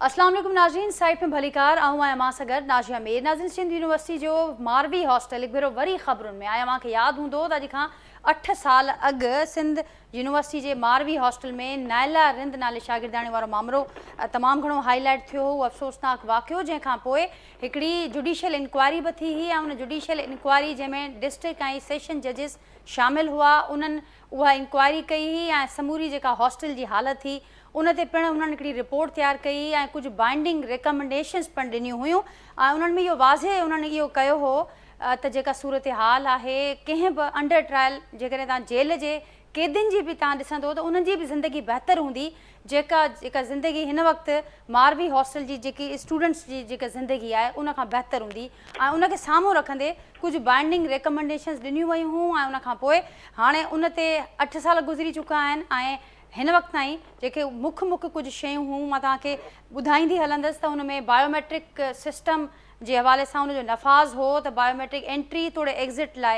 اسلام عليڪم ناظرين سائيٽ ۾ ڀليڪار آئون آهيان مان سان گڏ ناجيه مير ناظرين سنڌ يونيورسٽي جو ماروي هاسٽل هڪ ڀيرو وري خبرن ۾ آهي اوهان کي ياد هوندو ته اڄ کان اٺ سال اڳ سنڌ يونيورسٽي جي ماروي هاسٽل ۾ نائلا رند نالي شاگردياڻي وارو مامرو تمام گهڻو هائي لائيٽ ٿيو هو افسوسناڪ واقعو جنهن کان پوء هڪڙي جڊيشل انڪوائري به ٿي هئي ۽ ان جڊيشل انڪوائري جنهن ۾ ڊسٽرڪٽ ۽ سيشن ججز شامل هئا انهن اها انڪوائري ڪئي هئي ۽ سموري جيڪا هاسٽل جي حالت ٿي ان تي پڻ انهن هڪڙي رپورٽ تيار ڪئي هئي ۽ ڪجهه بائنڊنگ ريڪمنڊيشنز پڻ ڏنيون هيون ۽ انهن ۾ اهو واضح انهن اهو ڪيو هو ته جيڪا صورتحال آهي ڪنهن به انڊر ٽرائل جيڪڏهن توهان جيل جي قيدين جي به توهان ڏسندو ته انهن جي به زندگي بهتر هوندي جيڪا جيڪا زندگي هن وقت ماروي هاسٽل جي جيڪي اسٽوڊنٽس جي جيڪا زندگي آهي ان کان بهتر هوندي ۽ ان کي سامهون رکندي ڪجهه بائنڊنگ ريڪمنڊيشنز ڏنيون ويون هيون ۽ ان کان پوء هاڻي ان تي اٺ سال گذري چڪا آهن ۽ هن وقت تائين جيڪي مک مک ڪجهه شيون هيون مان توهان کي ٻڌائيندي هلندس ته ان ۾ بايوميٽرڪ سسٽم جي حوالي سان ان جو نفاذ هو ته بايوميٽرڪ انٽري توڙي ايگزٽ لاء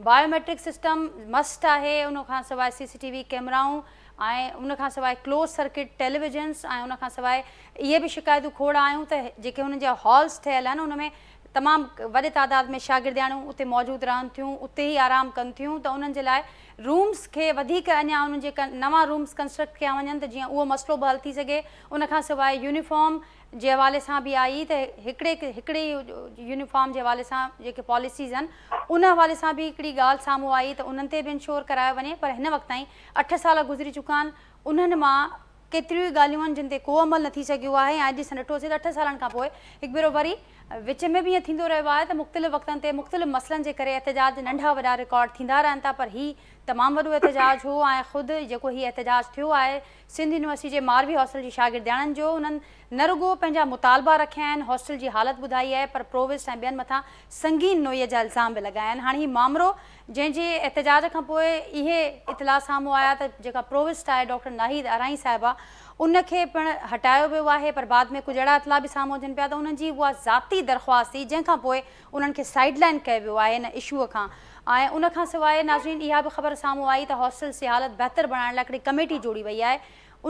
بايوميٽرڪ سسٽم مسٽ آهي ان کان سواء سي سي ٽي وي ڪيمرائون ۽ ان کان سواء ڪلوز سرڪٽ ٽيليويزنس ۽ ان کان سواء اهي به شڪايتون کوڙ آيون ته جيڪي هنن جا هالس ٺهيل آهن ان ۾ تمام وڏي تعداد ۾ شاگردياڻيون اتي موجود رهن ٿيون اتي ئي آرام ڪن ٿيون ته انهن جي لاء رومز کي وڌيڪ اڃا انهن جي نوان رومز ڪنسٽرڪٽ ڪيا وڃن ته جيئن اهو مسئلو به حل ٿي سگهي ان کان سواء يونيفارم جي حوالي سان به آئي ته هڪڙي هڪڙي يونيفارم جي حوالي سان جيڪي پاليسيز آهن ان حوالي سان به هڪڙي ڳالهه سامهون آئي ته انهن تي به انشور ڪرايو وڃي پر هن وقت تائين اٺ سال گذري چڪا آهن انهن مان ڪيتريون ئي ڳالهيون آهن جن تي ڪو عمل نه ٿي سگهيو آهي ۽ اڄ اسان ڏٺوسين ته اٺ سالن کان پوء هڪ ڀيرو وري وچ ۾ به ائين ٿيندو رهيو آهي ته مختلف وقتن تي مختلف مسئلن جي ڪري احتجاج ننڍا وڏا رڪارڊ ٿيندا رهن ٿا پر هي تمام وڏو احتجاج هو ۽ خود جيڪو هي احتجاج ٿيو آهي سنڌ يونيورسٽي جي ماروي هاسٽل جي شاگردياڻين جو انهن نه رڳو پنهنجا مطالبا رکيا آهن هاسٽل جي حالت ٻڌائي آهي پر پرووسٽ ۽ ٻين مٿان سنگين نوعيت جا الزام به لڳايا آهن هاڻي هي مامرو جنهن جي احتجاج کان پوء اهي اطلاع سامهون آيا ته جيڪا پرووسٽ آهي ڊاڪٽر ناهيد آرائين صاحبه ان کي پڻ هٽايو ويو آهي پر بعد ۾ ڪجهه اهڙا اطلاع به سامهون اچن پيا ته انهن جي اها ذاتي درخواست هئي جنهن کان پوء انهن کي سائيڊ لائن ڪيو ويو آهي ان اشو کان ۽ ان کان سواء ناظرين اها به خبر سامهون آئي ته هاسٽلز جي حالت بهتر بڻائڻ لاء هڪڙي ڪميٽي جوڙي وئي آهي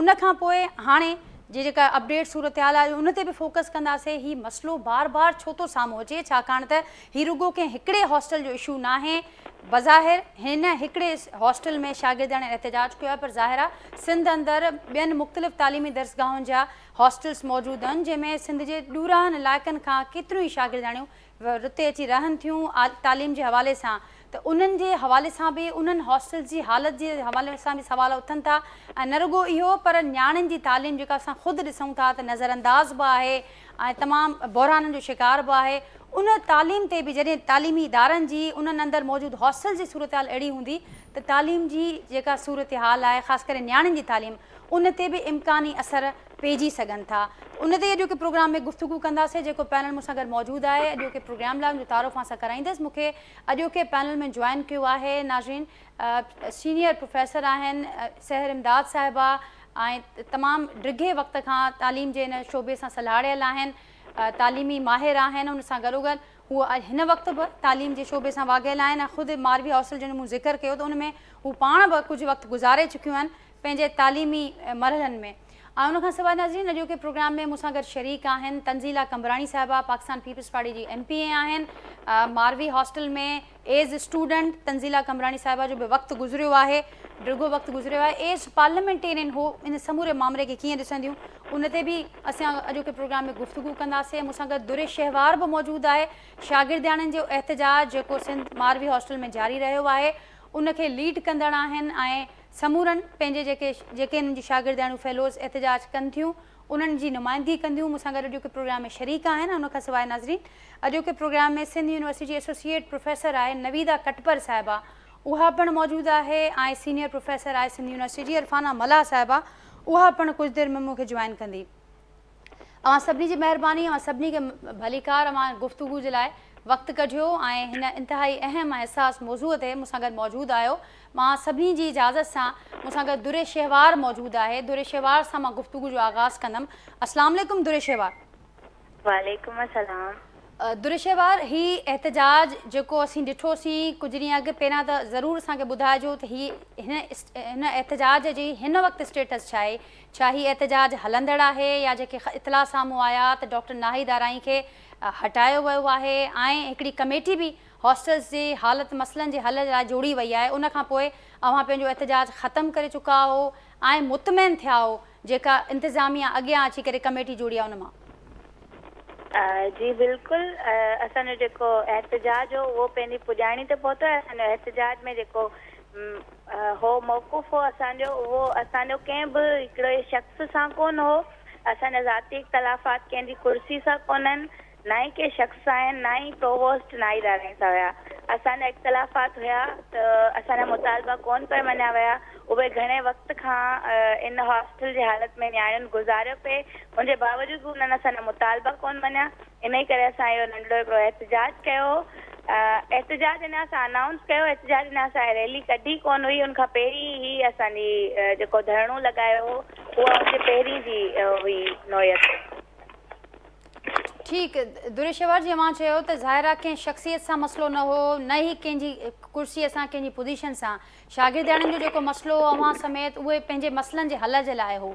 ان کان پوء هاڻي جي جيڪا اپڊيٽ صورتحال آهي ان تي به فوڪس ڪنداسين هي مسئلو بار بار ڇو ٿو سامهون اچي ڇاڪاڻ ته هي رڳو ڪنهن هڪڙي هاسٽل جو اشو ناهي بظاهر هن هڪڙي هاسٽل ۾ شاگردياڻين احتجاج ڪيو آهي پر ظاهر آهي سنڌ اندر ٻين مختلف تعليمي درسگاهن جا هاسٽلز موجود آهن جنهن ۾ سنڌ جي ڏورانهن علائقن کان ڪيتريون ئي شاگردياڻيون رتي اچي رهن ٿيون تعليم جي حوالي سان ته انهن جي حوالي سان به انهن هاسٽلز جي حالت جي حوالي سان به سوال اٿن ٿا ۽ نه رڳو اهو پر نياڻين جي تعليم جيڪا اسان خود ڏسون ٿا ته نظر انداز به آهي ۽ تمام بحرانن جو شڪار به آهي ان تعليم تي به جڏهن تعليمي ادارن جي انهن اندر موجود هاسٽلز جي صورتحال اهڙي هوندي ته تعليم جي جيڪا صورتحال آهي خاص ڪري نياڻين جي تعليم ان تي به امڪاني اثر پئجي سگهن ٿا ان تي اڄوڪي پروگرام ۾ گفتگو ڪنداسين جيڪو پينل مون سان گڏ موجود آهي اڄوڪي پروگرام لاء ان جو تعارف اوهان سان ڪرائيندس مون کي اڄوڪي پينل ۾ جوائن ڪيو آهي ناظرين سينيئر پروفيسر آهن سحر امداد صاحبه ۽ تمام ڊگهي وقت کان تعليم جي ان شعبي سان سلهاڙيل آهن تعليمي ماهر آهن ان سان گڏوگڏ هو هن وقت به تعليم جي شعبي سان واڳيل آهن ۽ خود ماروي هاسٽل جنهن جو مون ذڪر ڪيو ته ان ۾ هو پاڻ به ڪجهه وقت گذاري چڪيون آهن پنهنجي تعليمي مرحلن ۾ ۽ ان کان سواء ناظرين اڄوڪي پروگرام ۾ مون سان گڏ شريڪ آهن تنزيلا قمبراڻي صاحبه پاڪستان پيپلز پارٽي جي ايم پي اي آهن Marvi hostel ۾ as student Tanzila Qambrani صاحبه جو به وقت گذريو آهي ڊگهو وقت گذريو آهي ايز پارليامينٽيرين هو ان سموري مامري کي ڪيئن ڏسنديون ان تي به اسان اڄوڪي پروگرام ۾ گفتگو ڪنداسين مون سان گڏ در شهوار به موجود آهي شاگردياڻين جو احتجاج جيڪو سنڌ ماروي هاسٽل ۾ جاري رهيو آهي ان کي ليڊ ڪندڙ آهن ۽ سمورن پنهنجي جيڪي جيڪي انهن جون شاگردياڻيون فيلوز احتجاج ڪن ٿيون انهن جي نمائندگي ڪنديون مون سان گڏ اڄوڪي پروگرام ۾ شريڪ آهن ان کان سواء ناظرين اڄوڪي پروگرام ۾ سنڌ يونيورسٽي جي ايسوسيئيٽ پروفيسر آهي نويده ڪٽپر صاحبه اها پڻ موجود آهي ۽ سينيئر پروفيسر آهي سنڌ يونيورسٽي جي عرفانه ملاح صاحبه اها پڻ ڪجهه دير ۾ مون کي جوائن ڪندي. اوهان سڀني جي مهرباني اوهان سڀني کي ڀليڪار اوهان گفتگو جي لاء وقت ڪڍيو ۽ هن انتهائي اهم ۽ حساس موضوع تي مون سان گڏ موجود آهيو مان سڀني جي اجازت سان مون سان گڏ در شهوار موجود آهي در شهوار سان مان گفتگو جو آغاز ڪندم السلام عليڪم در شهوار. وعليڪم السلام. درشهوار هي احتجاج جيڪو اسين ڏٺوسين ڪجهه ڏينهن اڳ پهريان ته ضرور اسان کي ٻڌائجو ته هي هن هن احتجاج جي هن وقت اسٽيٽس ڇا آهي ڇا هي احتجاج هلندڙ آهي يا جيڪي اطلاع سامهون آيا ته ڊاڪٽر ناهيد آرائين کي هٽايو ويو آهي ۽ هڪڙي ڪميٽي به هاسٽلز جي حالت مسئلن جي حل لاء جوڙي وئي آهي ان کان پوء اوهان پنهنجو احتجاج ختم ڪري چڪا آهو ۽ مطمئن ٿيا آهو جيڪا انتظاميا اڳيان اچي ڪري ڪميٽي جوڙي آهي ان مان. جي بلڪل اسان جو جيڪو احتجاج هو اهو پنهنجي پڄاڻي تي پهتو آهي اسان جو احتجاج ۾ جيڪو هو موقف هو اسان جو اهو اسان جو ڪنهن به هڪڙي شخص سان ڪونه هو اسان جا ذاتي اختلافات ڪنهن جي ڪرسي سان ڪونهن نه ئي ڪنهن شخص سان آهن نه ئي پرووسٽ نائي دارائي سان هيا اسان جا اختلافات هيا ته اسان جا مطالبا ڪونه پئي مڃيا ويا اهي گهڻي وقت کان ان هاسٽل جي حالت ۾ نياڻين گذاريو پئي، ان جي باوجود به انهن اسان جا مطالبا ڪونه مڃيا، انهي ڪري اسان اهو ننڍڙو هڪڙو احتجاج ڪيو هو. احتجاج اڃا اسان انائونس ڪيو، احتجاج اڃا اسان ريلي ڪڍي ڪونه هئي، ان کان پهرين هي اسان جي جيڪو ڌرڻو لڳايو هو، اها ان جي پهرين جي هئي نوعيت. ٺيڪ درشهوار جي اوهان چيو ته ظاهر آهي ڪنهن شخصيت سان مسئلو نه هو نه ئي ڪنهن جي ڪرسي سان ڪنهن جي پوزيشن سان شاگردياڻين جو جيڪو مسئلو هو اوهان سميت اهي پنهنجي مسئلن جي حل جي لاء هو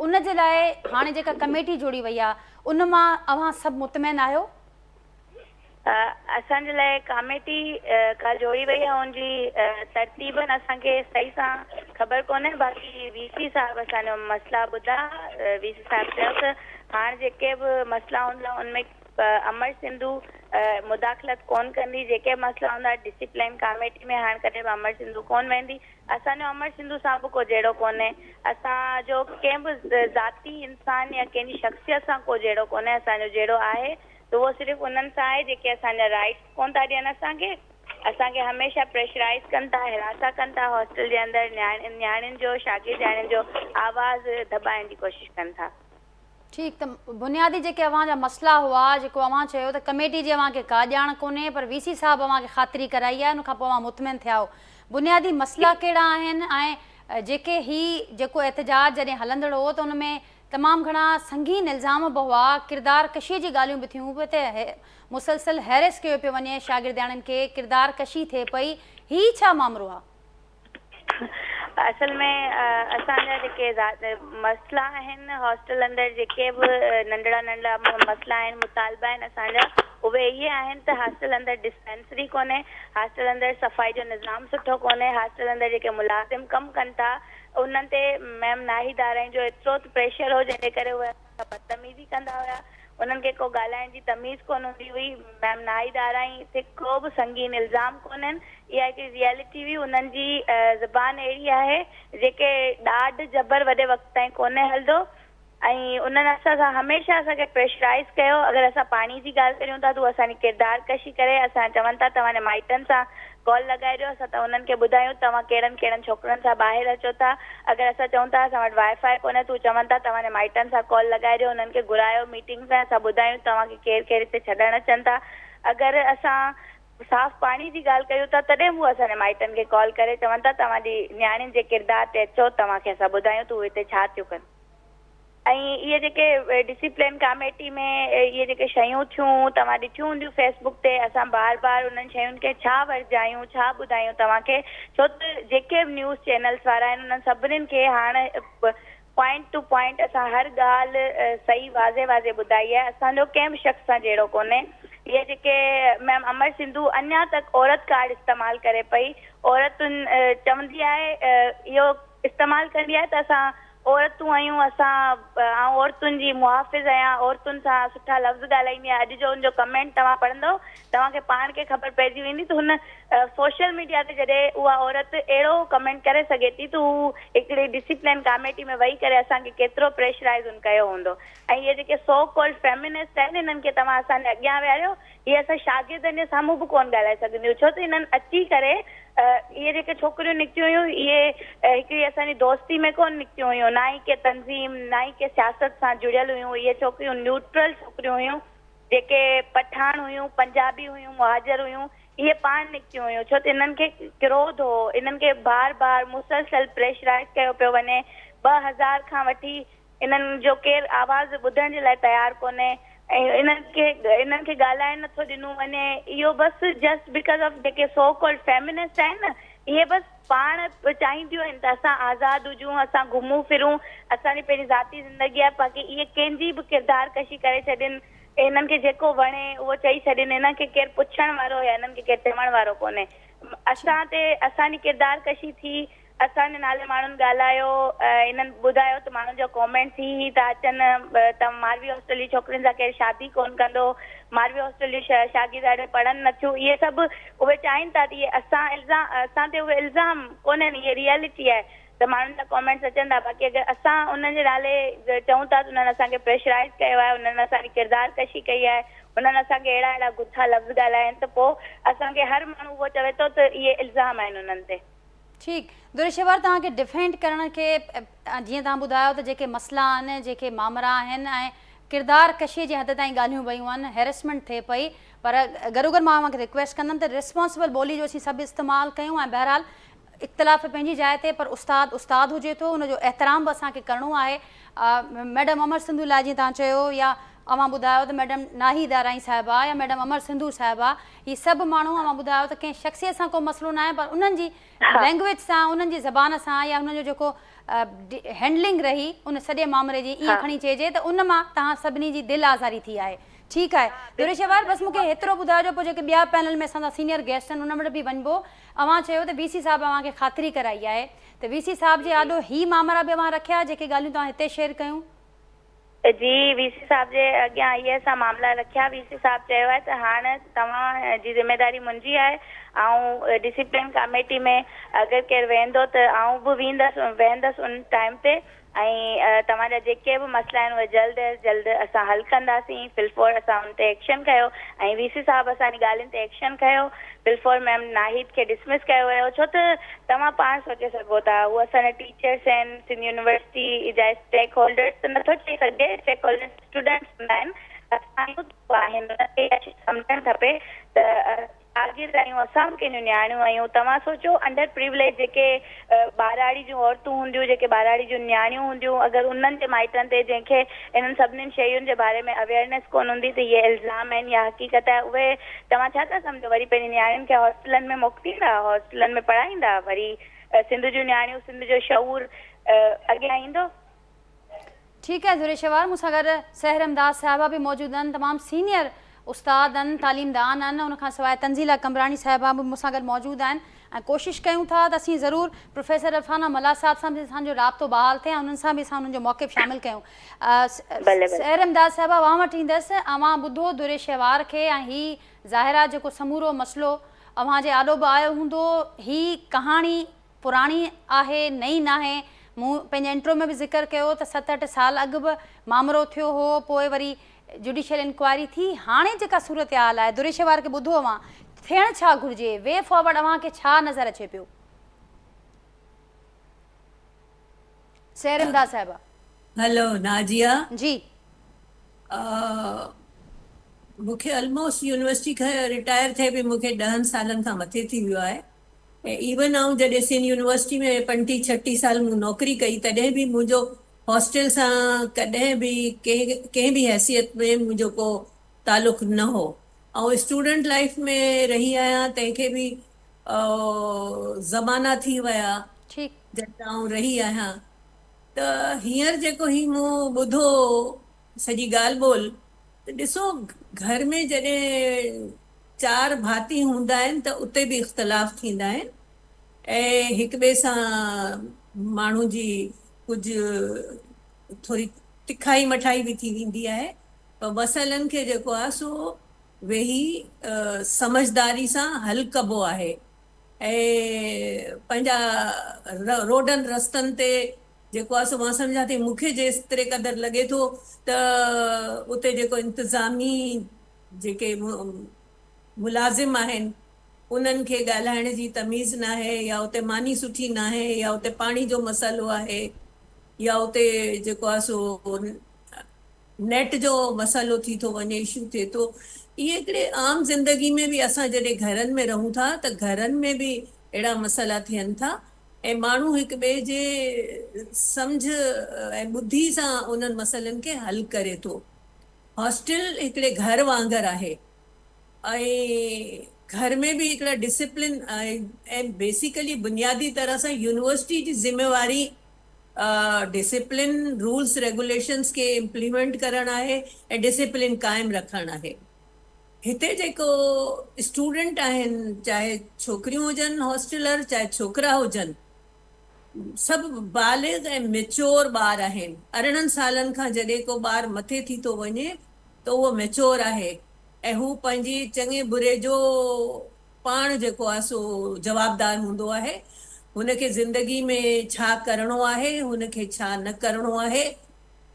ان جي لاء هاڻي جيڪا ڪميٽي جوڙي وئي آهي ان مان اوهان سڀ مطمئن آهيو؟ اسان جي لاء ڪاميٽي ڪا جوڙي وئي آهي ان جي ترتيبن اسان کي صحيح سان خبر ڪونهي باقي وي سي صاحب اسان جو مسئلا ٻڌا وي سي صاحب چيو ته هاڻ جيڪي به مسئلا هوندا ان ۾ امر سنڌو مداخلت ڪون ڪندي جيڪي به مسئلا هوندا ڊسيپلين ڪاميٽي ۾ هاڻ ڪڏهن به امر سنڌو ڪون ويندي اسان جو امر سنڌو سان به ڪو جهيڙو ڪونهي اسان جو ڪنهن به ذاتي انسان يا ڪنهن جي شخصيت سان ڪو جهيڙو ڪونهي اسان جو جهيڙو آهي ته اهو صرف انهن سان آهي جيڪي اسان جا رائيٽس ڪون ٿا ڏين اسان کي اسان کي هميشه پريشرائيز ڪن ٿا هراسان ڪن ٿا هاسٽل جي اندر نياڻين جو شاگردياڻين جو آواز دٻائڻ جي ڪوشش ڪن ٿا. ٺيڪ ته بنيادي جيڪي اوهان جا مسئلا هئا جيڪو اوهان چيو ته ڪميٽي جي اوهان کي ڪا ڄاڻ ڪونهي پر وي سي صاحب اوهان کي خاطري ڪرائي آهي ان کان پوء اوهان مطمئن ٿيا آهيو بنيادي مسئلا ڪهڙا آهن ۽ جيڪي هي جيڪو احتجاج جڏهن هلندڙ هو ته ان ۾ تمام گهڻا سنگين الزام به هئا ڪردار ڪشي جي ڳالهيون به ٿيون پئي ته مسلسل هيرس ڪيو پيو وڃي شاگردياڻين کي ڪردار ڪشي ٿئي پئي هي ڇا مامرو آهي؟ اصل ۾ اسان جا جيڪي مسئلا آهن هاسٽل اندر جيڪي به ننڍڙا ننڍڙا مسئلا آهن مطالبا آهن اسان جا اهي اهي آهن ته هاسٽل اندر ڊسپينسري ڪونهي هاسٽل اندر صفائي جو نظام سٺو ڪونهي هاسٽل اندر جيڪي ملازم ڪم ڪن ٿا انهن تي ميم ناهيد آرائين جو ايترو ته پريشر هو جنهن جي ڪري اهي سان بدتميزي ڪندا هيا، انهن کي ڪو ڳالهائڻ جي تميز ڪونه هوندي هئي، ميم ناهيد آرائين تي ڪو به سنگين الزام ڪونهن، اها هڪڙي ريئلٽي هئي، انهن جي زبان اهڙي آهي جيڪي ڏاڍ جبر وڏي وقت تائين ڪونه هلندو ۽ انهن اسان سان هميشه اسان کي پريشرائيز ڪيو، اگر اسان پاڻي جي ڳالهه ڪريون ٿا ته هو اسان جي ڪردار ڪشي ڪري اسان چون ٿا توهان جي مائٽن سان ڪال لڳائي ڏيو اسان ته انهن کي ٻڌايون توهان ڪهڙن ڪهڙن ڇوڪرن سان ٻاهر اچو ٿا اگر اسان چئون ٿا اسان وٽ وائي فائي ڪونهي ته هو چون ٿا توهان جي مائٽن سان ڪال لڳائي ڏيو انهن کي گهرايو ميٽنگز ۾ اسان ٻڌايون توهان کي ڪير ڪير هتي ڇڏڻ اچن ٿا اگر اسان صاف پاڻي جي ڳالهه ڪيون ٿا تڏهن به هو اسان جي مائٽن کي ڪال ڪري چون ٿا توهان جي نياڻين جي ڪردار تي اچو توهان کي اسان ٻڌايون ته هو هتي ڇا ٿيون ڪن. ۽ اهي جيڪي ڊسيپلين ڪاميٽي ۾ اهي جيڪي شيون ٿيون توهان ڏٺيون هونديون فيس بڪ تي اسان بار بار انهن شين کي ڇا ورجايون ڇا ٻڌايون توهان کي ڇو ته جيڪي به نيوز چينلز وارا آهن انهن سڀنين کي هاڻ پوائنٽ ٽو پوائنٽ اسان هر ڳالهه صحيح واضح واضح ٻڌائي آهي اسان جو ڪنهن به شخص سان جهيڙو ڪونهي اهي جيڪي ميم امر سنڌو اڃا تڪ عورت ڪارڊ استعمال ڪري پئي عورتن چوندي آهي اهو استعمال ڪندي آهي ته اسان عورتون آهيون اسان آئون عورتن جي محافظ آهيان عورتن سان سٺا لفظ ڳالهائيندي آهيان اڄ جو ان جو ڪمينٽ توهان پڙهندو توهان کي پاڻ کي خبر پئجي ويندي ته هن سوشل ميڊيا تي جڏهن اها عورت اهڙو ڪمينٽ ڪري سگهي ٿي ته هو هڪڙي ڊسيپلين ڪاميٽي ۾ ويهي ڪري اسان کي ڪيترو پريشرائيز هن ڪيو هوندو ۽ اهي جيڪي سو ڪالڊ فيمنسٽ آهن انهن کي توهان اسان جي اڳيان ويهاريو هي اسان شاگردن جي سامهون به ڪونه ڳالهائي سگهنديون ڇو ته هنن اچي ڪري اهي جيڪي ڇوڪريون نڪتيون هيون اهي هڪڙي اسان جي دوستي ۾ ڪونه نڪتيون هيون نه ئي ڪنهن تنظيم نه ئي ڪنهن سياست سان جڙيل هيون اهي ڇوڪريون نيوٽرل ڇوڪريون هيون جيڪي پٺاڻ هيون پنجابي هيون مهاجر هيون اهي پاڻ نڪتيون هيون ڇو ته انهن کي ڪروڌ هو انهن کي بار بار مسلسل پريشرائيز ڪيو پيو وڃي 2000 کان وٺي انهن جو ڪير آواز ٻڌڻ جي لاء تيار ڪونهي ۽ انهن کي انهن کي ڳالهائڻ نٿو ڏنو وڃي اهو بس جسٽ because of جيڪي سو ڪالڊ فيمنسٽ آهن نه اهي بس پاڻ چاهينديون آهن ته اسان آزاد هجون اسان گهمون ڦرون اسان جي پنهنجي ذاتي زندگي آهي باقي اهي ڪنهن جي به ڪردار ڪشي ڪري ڇڏين انهن کي جيڪو وڻي اهو چئي ڇڏين انهن کي ڪير پڇڻ وارو يا انهن کي ڪير چوڻ وارو ڪونهي اسان تي اسان جي ڪردار ڪشي ٿي اسان جي نالي ماڻهن ڳالهايو ۽ انهن ٻڌايو ته ماڻهن جا ڪامينٽس هي هي ٿا اچن ته ماروي هاسٽل جي ڇوڪرين سان ڪير شادي ڪونه ڪندو، ماروي هاسٽل جون شاگردياڻيون پڙهن نٿيون اهي سڀ اهي چاهين ٿا ته اهي اسان الزام اسان تي اهي الزام ڪونهن اهي ريئلٽي آهي ته ماڻهن جا ڪامينٽس اچن ٿا باقي اگر اسان انهن جي نالي چئون ٿا ته انهن اسان کي پريشرائيز ڪيو آهي انهن اسان جي ڪردار ڪشي ڪئي آهي انهن اسان کي اهڙا اهڙا گٿا لفظ ڳالهايا آهن ته پوء اسان کي هر ماڻهو اهو چوي ٿو ته اهي الزام آهن انهن تي. ٺيڪ درشهوار توهان کي ڊفينڊ ڪرڻ کي جيئن توهان ٻڌايو ته جيڪي مسئلا آهن جيڪي مامرا آهن ۽ ڪردار ڪشي جي حد تائين ڳالهيون ويون آهن هيرسمينٽ ٿئي پئي پر گڏوگڏ مان اوهان کي ريڪويسٽ ڪندم ته ريسپانسبل ٻولي جو اسين سڀ استعمال ڪيون ۽ بهرحال اختلاف پنهنجي جاء تي پر استاد استاد هجي ٿو ان جو احترام به اسان کي ڪرڻو آهي ميڊم امر سنڌو لاء جيئن توهان چيو يا اوهان ٻڌايو ته ميڊم ناهيد آرائين صاحبه يا ميڊم امر سنڌو صاحبه هي سڀ ماڻهو اوهان ٻڌايو ته ڪنهن شخصيت سان ڪو مسئلو ناهي پر انهن جي لينگويج سان انهن جي زبان سان يا انهن جو جيڪو هينڊلنگ رهي ان سڄي مامري جي ائين کڻي چئجي ته ان مان توهان سڀني جي دل آزاري ٿي آهي ٺيڪ آهي دريشوار بس مون کي هيترو ٻڌايو جو پوء جيڪي ٻيا پينل ۾ اسان سان سينيئر گيسٽ آهن انهن وٽ به وڃبو اوهان چيو ته وي سي صاحب اوهان کي خاطري ڪرائي آهي ته وي سي صاحب جي آڏو هي مامرا به اوهان رکيا جيڪي ڳالهيون توهان هتي شيئر ڪيون. جي وي سي صاحب جي اڳيان اهي اسان معاملا رکيا، وي سي صاحب چيو آهي ته هاڻ توهان جي ذميداري منهنجي آهي، آئون ڊسيپلين ڪاميٽي ۾ اگر ڪير ويهندو ته آئون به ويندس ويهندس ان ٽائيم تي ۽ توهان جا جيڪي به مسئلا آهن اهي جلد از جلد اسان حل ڪنداسين، في الفور اسان ان تي ايڪشن کنيو ۽ وي سي صاحب اسان جي ڳالهين تي ايڪشن کنيو، في الفور ميم ناهيد کي ڊسمس ڪيو ويو ڇو ته توهان پاڻ سوچي سگهو ٿا هو اسان جا ٽيچرس آهن، سنڌ يونيورسٽي جا اسٽيڪ هولڊرس ته نٿو چئي سگهجي، اسٽيڪ هولڊرس اسٽوڊنٽس هوندا آهن، اسان آهيون ته هو آهن، انهن کي اها شيء سمجهڻ کپي ته شاگرد آهيون، اسان به ڪنهن جون نياڻيون آهيون، توهان سوچو انڊر پريوليج جيڪي ٻهراڙي جون عورتون هونديون، جيڪي ٻهراڙي جون نياڻيون هونديون، اگر انهن جي مائٽن تي جنهن کي انهن سڀنين شين جي باري ۾ اويئرنيس ڪونه هوندي ته اهي الزام آهن يا حقيقت آهي، اهي توهان ڇا ٿا سمجهو وري پنهنجي نياڻين کي هاسٽلن ۾ موڪليندا، هاسٽلن ۾ پڙهائيندا، وري سنڌ جون نياڻيون سنڌ جو شعور اڳيان ايندو. ٺيڪ آهي ڌريشوار مون سان گڏ سحر امداد صاحبه به موجود آهن تمام سينيئر استاد آهن تعليم دان آهن ان کان سواء تنزيله قمبراڻي صاحبه به مون سان گڏ موجود آهن ۽ ڪوشش ڪيون ٿا ته اسين ضرور پروفيسر عرفانه ملاح صاحب سان به اسان جو رابطو بحال ٿئي ۽ انهن سان به اسان انهن جو موقف شامل ڪيون سحر امداد صاحبه اوهان وٽ ايندس اوهان ٻڌو دريشوار کي ۽ هي ظاهر آهي جيڪو سمورو مسئلو اوهان جي آڏو به آيو هوندو. هي ڪهاڻي پراڻي آهي، نئين ناهي. مون پنهنجي انٽرو ۾ به ذڪر ڪيو ته ست اٺ سال اڳ به مامرو ٿيو هو، پوء وري جڊيشل انڪوائري ٿي. هاڻي جيڪا صورتحال آهي، دريشي وار کي ٻڌو اوهان، ٿيڻ ڇا گهرجي؟ وي فارورڊ اوهان کي ڇا نظر اچي پيو؟ سحر امداد صاحبه. هلو ناجيه. جي. مون کي الموسٽ يونيورسٽي کان رٽائر ٿئي به مون کي ڏهن سالن کان مٿي ٿي ويو آهي ۽ ايون آئون جڏهن سنڌ يونيورسٽي ۾ پنٽيهه ڇٽيهه سال مون نوڪري ڪئي تڏهن به منهنجو هاسٽل سان ڪڏهن به ڪنهن به حيثيت ۾ منهنجو ڪو تعلق نه هو. آئون اسٽوڊنٽ لائيف ۾ رهي آهيان تنهن کي به زمانا ٿي ويا جڏهن آئون رهي آهيان ته هينئر جيڪو هي مون ٻڌو سڄي ڳالهه ٻولهه ته ڏسو گهر ۾ جڏهن چار ڀاتي هوندا آهن ته اتي به اختلاف ٿيندا آهن ۽ هڪ ٻئي سان ماڻهو جي ڪجهه ٿوري تکائي مٺائي به ٿي ويندي آهي پر مسئلن کي جيڪو آهي سو ويهي سمجهداري سان حل ڪبو آهي ۽ پنهنجا روڊن رستن تي جيڪو آهي سو مان سمجهان ٿي مون کي جيتري قدر لڳي ٿو ته اتي جيڪو انتظامي جيڪي ملازم آهن انهن کي ڳالهائڻ جي تميز ناهي يا اتي ماني سٺي ناهي يا اتي پاڻي جو مسئلو آهي يا اتي جيڪو آهي سو نيٽ جو مسئلو ٿي ٿو وڃي اشو ٿئي ٿو اهي هڪڙي عام زندگي ۾ به اسان جڏهن گهرن ۾ رهون ٿا ته گهرن ۾ به اهڙا مسئلا ٿين ٿا ۽ ماڻهو هڪ ٻئي جي سمجهه ۽ ٻڌي سان انهن مسئلن کي حل ڪري ٿو. هاسٽل هڪڙي گهر وانگر آهي ۽ گهر ۾ به هڪڙا ڊسيپلين ۽ بيسيڪلي بنيادي طرح سان يونيورسٽي جي ذميواري ڊسيپلين رولس ريگوليشنس کي امپليمينٽ ڪرڻ آهي ۽ ڊسيپلين قائم رکڻ آهي. هتي جيڪو اسٽوڊنٽ آهن چاهي ڇوڪريون هجن هاسٽلر چاهي ڇوڪرا هجن سڀ بالغ ۽ ميچور ٻار آهن. 18 سالن کان جڏهن ڪو ٻار مٿي ٿي ٿو وڃي ته اهو ميچور آهي ۽ هو پنهنجي چڱي بري جو پاڻ جيڪو آهي سو جوابدار هوندو آهي. هن کي زندگي ۾ ڇا ڪرڻو آهي، هن کي ڇا نه ڪرڻو آهي،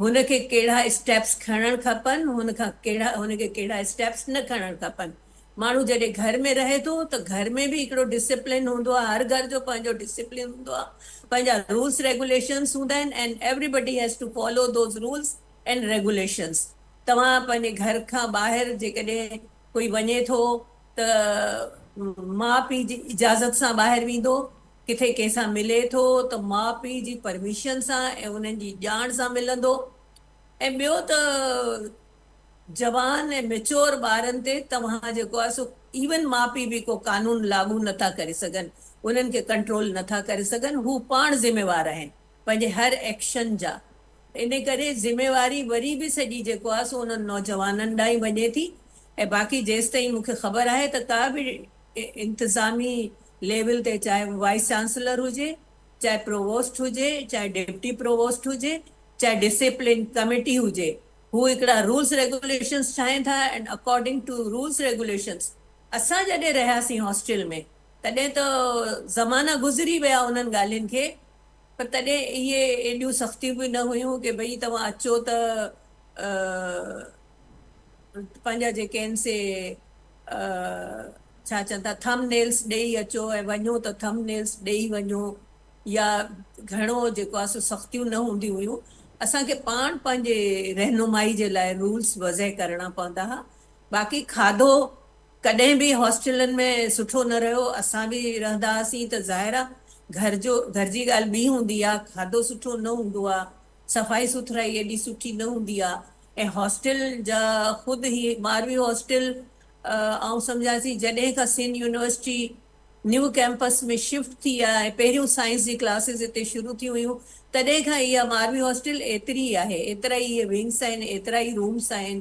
هن کي ڪهڙا اسٽيپس کڻڻ کپن، هن کان ڪهڙا هن کي ڪهڙا اسٽيپس نه کڻڻ کپن. ماڻهو جڏهن گهر ۾ رهي ٿو ته گهر ۾ به هڪڙو ڊسيپلين هوندو آهي، هر گهر جو پنهنجو ڊسيپلين هوندو آهي، پنهنجا رولس ريگوليشنس هوندا آهن and everybody has to follow those rules and regulations. توهان پنهنجي گهر کان ٻاهر جيڪڏهن ڪوئي وڃي ٿو ته ماء پيء جي اجازت سان ٻاهر ويندو، ڪٿي ڪنهن سان ملي ٿو ته ماء پيء جي پرميشن سان ۽ انهن جي ڄاڻ سان ملندو ۽ ٻيو ته جوان ۽ ميچور ٻارن تي توهان جيڪو آهي سو ايون ماء پيء به ڪو قانون لاڳو نه ٿا ڪري سگهن، انهن کي ڪنٽرول نه ٿا ڪري سگهن، هو پاڻ ذميوار آهن پنهنجي هر ايڪشن جا. ان ڪري ذميواري وري به سڄي جيڪو آهي سو انهن نوجوانن ڏانهن ئي وڃي ٿي ۽ باقي جيستائين مون کي خبر آهي ته ڪا به انتظامي ليول تي چاهي وائيس چانسلر هجي، چاهي پرووسٽ هجي، چاهي ڊپٽي پرووسٽ هجي، چاهي ڊسيپلين ڪميٽي هجي، هو هڪڙا رولس ريگوليشنس ٺاهين ٿا and according to rules regulations اسان جڏهن رهياسين هاسٽل ۾ تڏهن ته زمانا گذري ويا انهن ڳالهين کي پر تڏهن اهي ايڏيون سختيون به نه هيون ڪي ڀئي توهان اچو ته پنهنجا جيڪي آهن سي ڇا چون ٿا ٿم نيلس ڏيئي اچو ۽ وڃو ته ٿم نيلس ڏيئي وڃو يا گهڻو جيڪو آهي سو سختيون نه هونديون هيون. اسان کي پاڻ پنهنجي رهنمائي جي لاء رولس وضع ڪرڻا پوندا ها. باقي کاڌو ڪڏهن به هاسٽلن ۾ سٺو نه رهيو. اسان به رهندا هئاسين ته ظاهر آهي گهر جو گهر جي ڳالهه ٻي هوندي آهي. کاڌو سٺو نه هوندو آهي. صفائي سٿرائي ايڏي سٺي نه هوندي آهي ۽ هاسٽل جا خود هي ماروي هاسٽل آئون سمجهان ٿي جڏهن کان Sindh university new campus ۾ shift ٿي آهي ۽ پهريون سائنس جي ڪلاسز هتي شروع ٿيون هيون تڏهن کان اها ماروي هاسٽل ايتري ئي آهي ايترا ئي اهي ونگس آهن ايترا ئي رومس آهن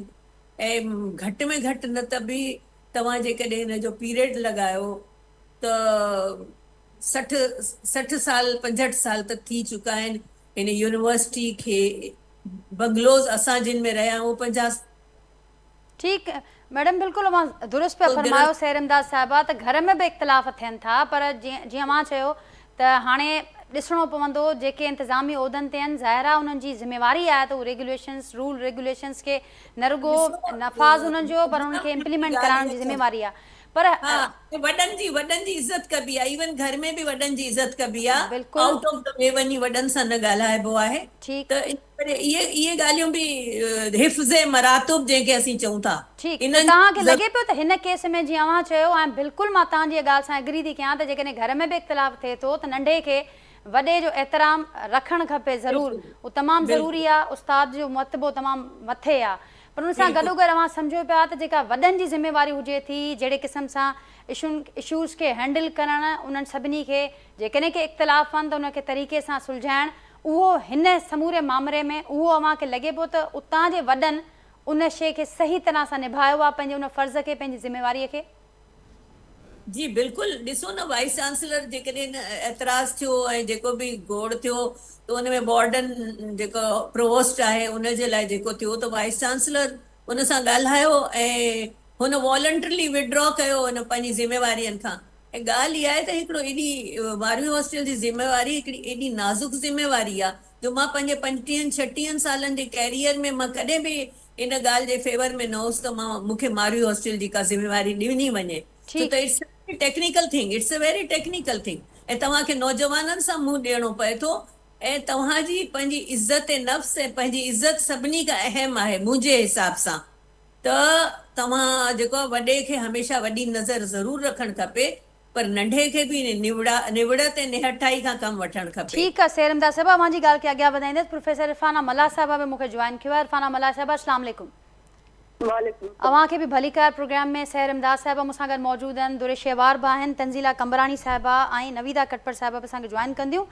۽ گهٽ ۾ گهٽ نه ته به توهان جيڪڏهن هن جو پيريڊ لڳايو ته 60 60 سال 65 سال ته ٿي چڪا آهن هن يونيورسٽي کي بنگلوز اسان جن ۾ رهيا آهيون 50 ٺيڪ ميڊم بلڪل اوهان درست پيا فرمايو سحر امداد صاحبه ته گهر ۾ به اختلاف ٿين ٿا پر جيئن جيئن اوهان چيو ته هاڻي ڏسڻو پوندو جيڪي انتظامي عهدن تي آهن ظاهر آهي انهن جي ذميواري آهي ته هو ريگيوليشنس رول ريگيوليشنس کي نه رڳو نفاذ انهن جو پر انهن کي امپليمينٽ ڪرائڻ جي ذميواري آهي پر ها وڏن جي وڏن جي عزت ڪبي آهي ايون گهر ۾ به وڏن جي عزت ڪبي آهي بلڪل آئوٽ آف the V وڃي وڏن سان نه ڳالهائبو آهي ٺيڪ ته ان ڪري اهي اهي ڳالهيون به حفظ مراتب جنهن کي اسين چئون ٿا ٺيڪ ته انهن توهان کي لڳي پيو ته هن ڪيس ۾ جيئن اوهان چيو ۽ بلڪل مان توهان جي ڳالهه سان ايگري ٿي ڪيان ته جيڪڏهن گهر ۾ به اختلاف ٿئي ٿو ته ننڍي کي وڏي جو احترام رکڻ کپي ضرور بلڪل اهو تمام ضروري بلڪل آهي استاد جو مرتبو تمام مٿي آهي پر ان سان بلڪل گڏوگڏ اوهان سمجهو پيا ته جيڪا وڏن جي ذميواري هجي ٿي جهڙي قسم سان اشون اشوز کي هينڊل ڪرڻ انهن سڀني کي جيڪڏهن ڪي اختلاف آهن ته ان کي طريقي سان سلجهائڻ اهو هن سموري مامري ۾ اهو اوهان کي لڳي پيو ته اتان جي وڏن ان شيء کي صحيح طرح سان نڀايو آهي پنهنجي ان فرض کي پنهنجي ذميواريء کي؟ جي بلڪل ڏسو نه وائيس چانسلر جيڪڏهن اعتراض ٿيو ۽ جيڪو به گوڙ ٿيو ته ان ۾ وارڊن جيڪو پرووسٽ آهي ان جي لاء جيڪو ٿيو ته وائيس چانسلر ان سان ڳالهايو ۽ هن والنٽرلي وڊرا ڪيو ان پنهنجي ذميوارين کان ۽ ڳالهه اها آهي ته هڪڙو ايڏي ماروي هاسٽل جي ذميواري هڪڙي ايڏي نازڪ ذميواري آهي جو مان پنهنجي پنجٽيهن ڇٽيهن سالن جي ڪيريئر ۾ مان ڪڏهن به ان ڳالهه جي فيور ۾ نه هوس ته مان مون کي ماروي هاسٽل جي ڪا ذميواري ڏني وڃي ڇو ٺيڪ ته it's a very technical thing it's a very technical thing ۽ توهان کي نوجوانن سان منهن ڏيڻو پئي ٿو ۽ توهان جي پنهنجي عزت نفس ۽ پنهنجي عزت سڀني کان اهم آهي منهنجي حساب سان ته توهان جيڪو آهي وڏي کي هميشه وڏي نظر ضرور رکڻ کپي پر ننڍي کي به نوڙت ۽ نهٺائي کان ڪم وٺڻ کپي. ٺيڪ آ سير امداد صاحب اوهان جي ڳالهه کي اڳيان وڌائيندس پروفيسر عرفانه ملاح صاحبه به مون کي جوائن ڪيو آهي عرفانه ملاح صاحبه اسلام عليڪم. وعليڪم السلام. اوهان کي به ڀليڪار پروگرام ۾ سحر امداد صاحبه مون سان گڏ موجود آهن، در شهوار به آهن، تنزيله قمبراڻي صاحبه ۽ نويده ڪٽپر صاحبه به اسان کي جوائن ڪنديون.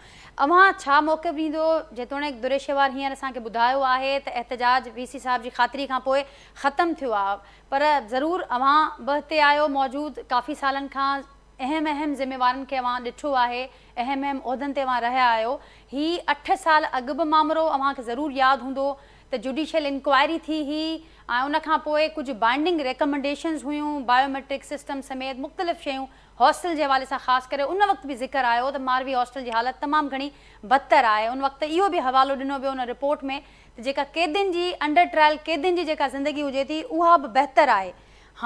اوهان ڇا موقف ڏيندو؟ جيتوڻيڪ در شهوار هينئر اسان کي ٻڌايو آهي ته احتجاج وي سي صاحب جي خاطري کان پوء ختم ٿيو آهي پر ضرور اوهان به هتي آهيو موجود ڪافي سالن کان اهم اهم ذميوارن کي اوهان ڏٺو آهي اهم اهم عهدن تي اوهان رهيا آهيو هي اٺ سال اڳ به مامرو اوهان کي ضرور ياد هوندو ته جوڊيشل انڪوائري ٿي هئي ۽ ان کان پوء ڪجهه بائنڊنگ ريڪمنڊيشنز هيون بايوميٽرڪ سسٽم سميت مختلف شيون هاسٽل جي حوالي سان خاص ڪري ان وقت به ذڪر آيو ته ماروي هاسٽل جي حالت تمام گهڻي بدتر آهي ان وقت اهو به حوالو ڏنو ويو ان رپورٽ ۾ ته جيڪا قيدين جي انڊر ٽرائل قيدين جي جيڪا زندگي هجي ٿي اها به بهتر آهي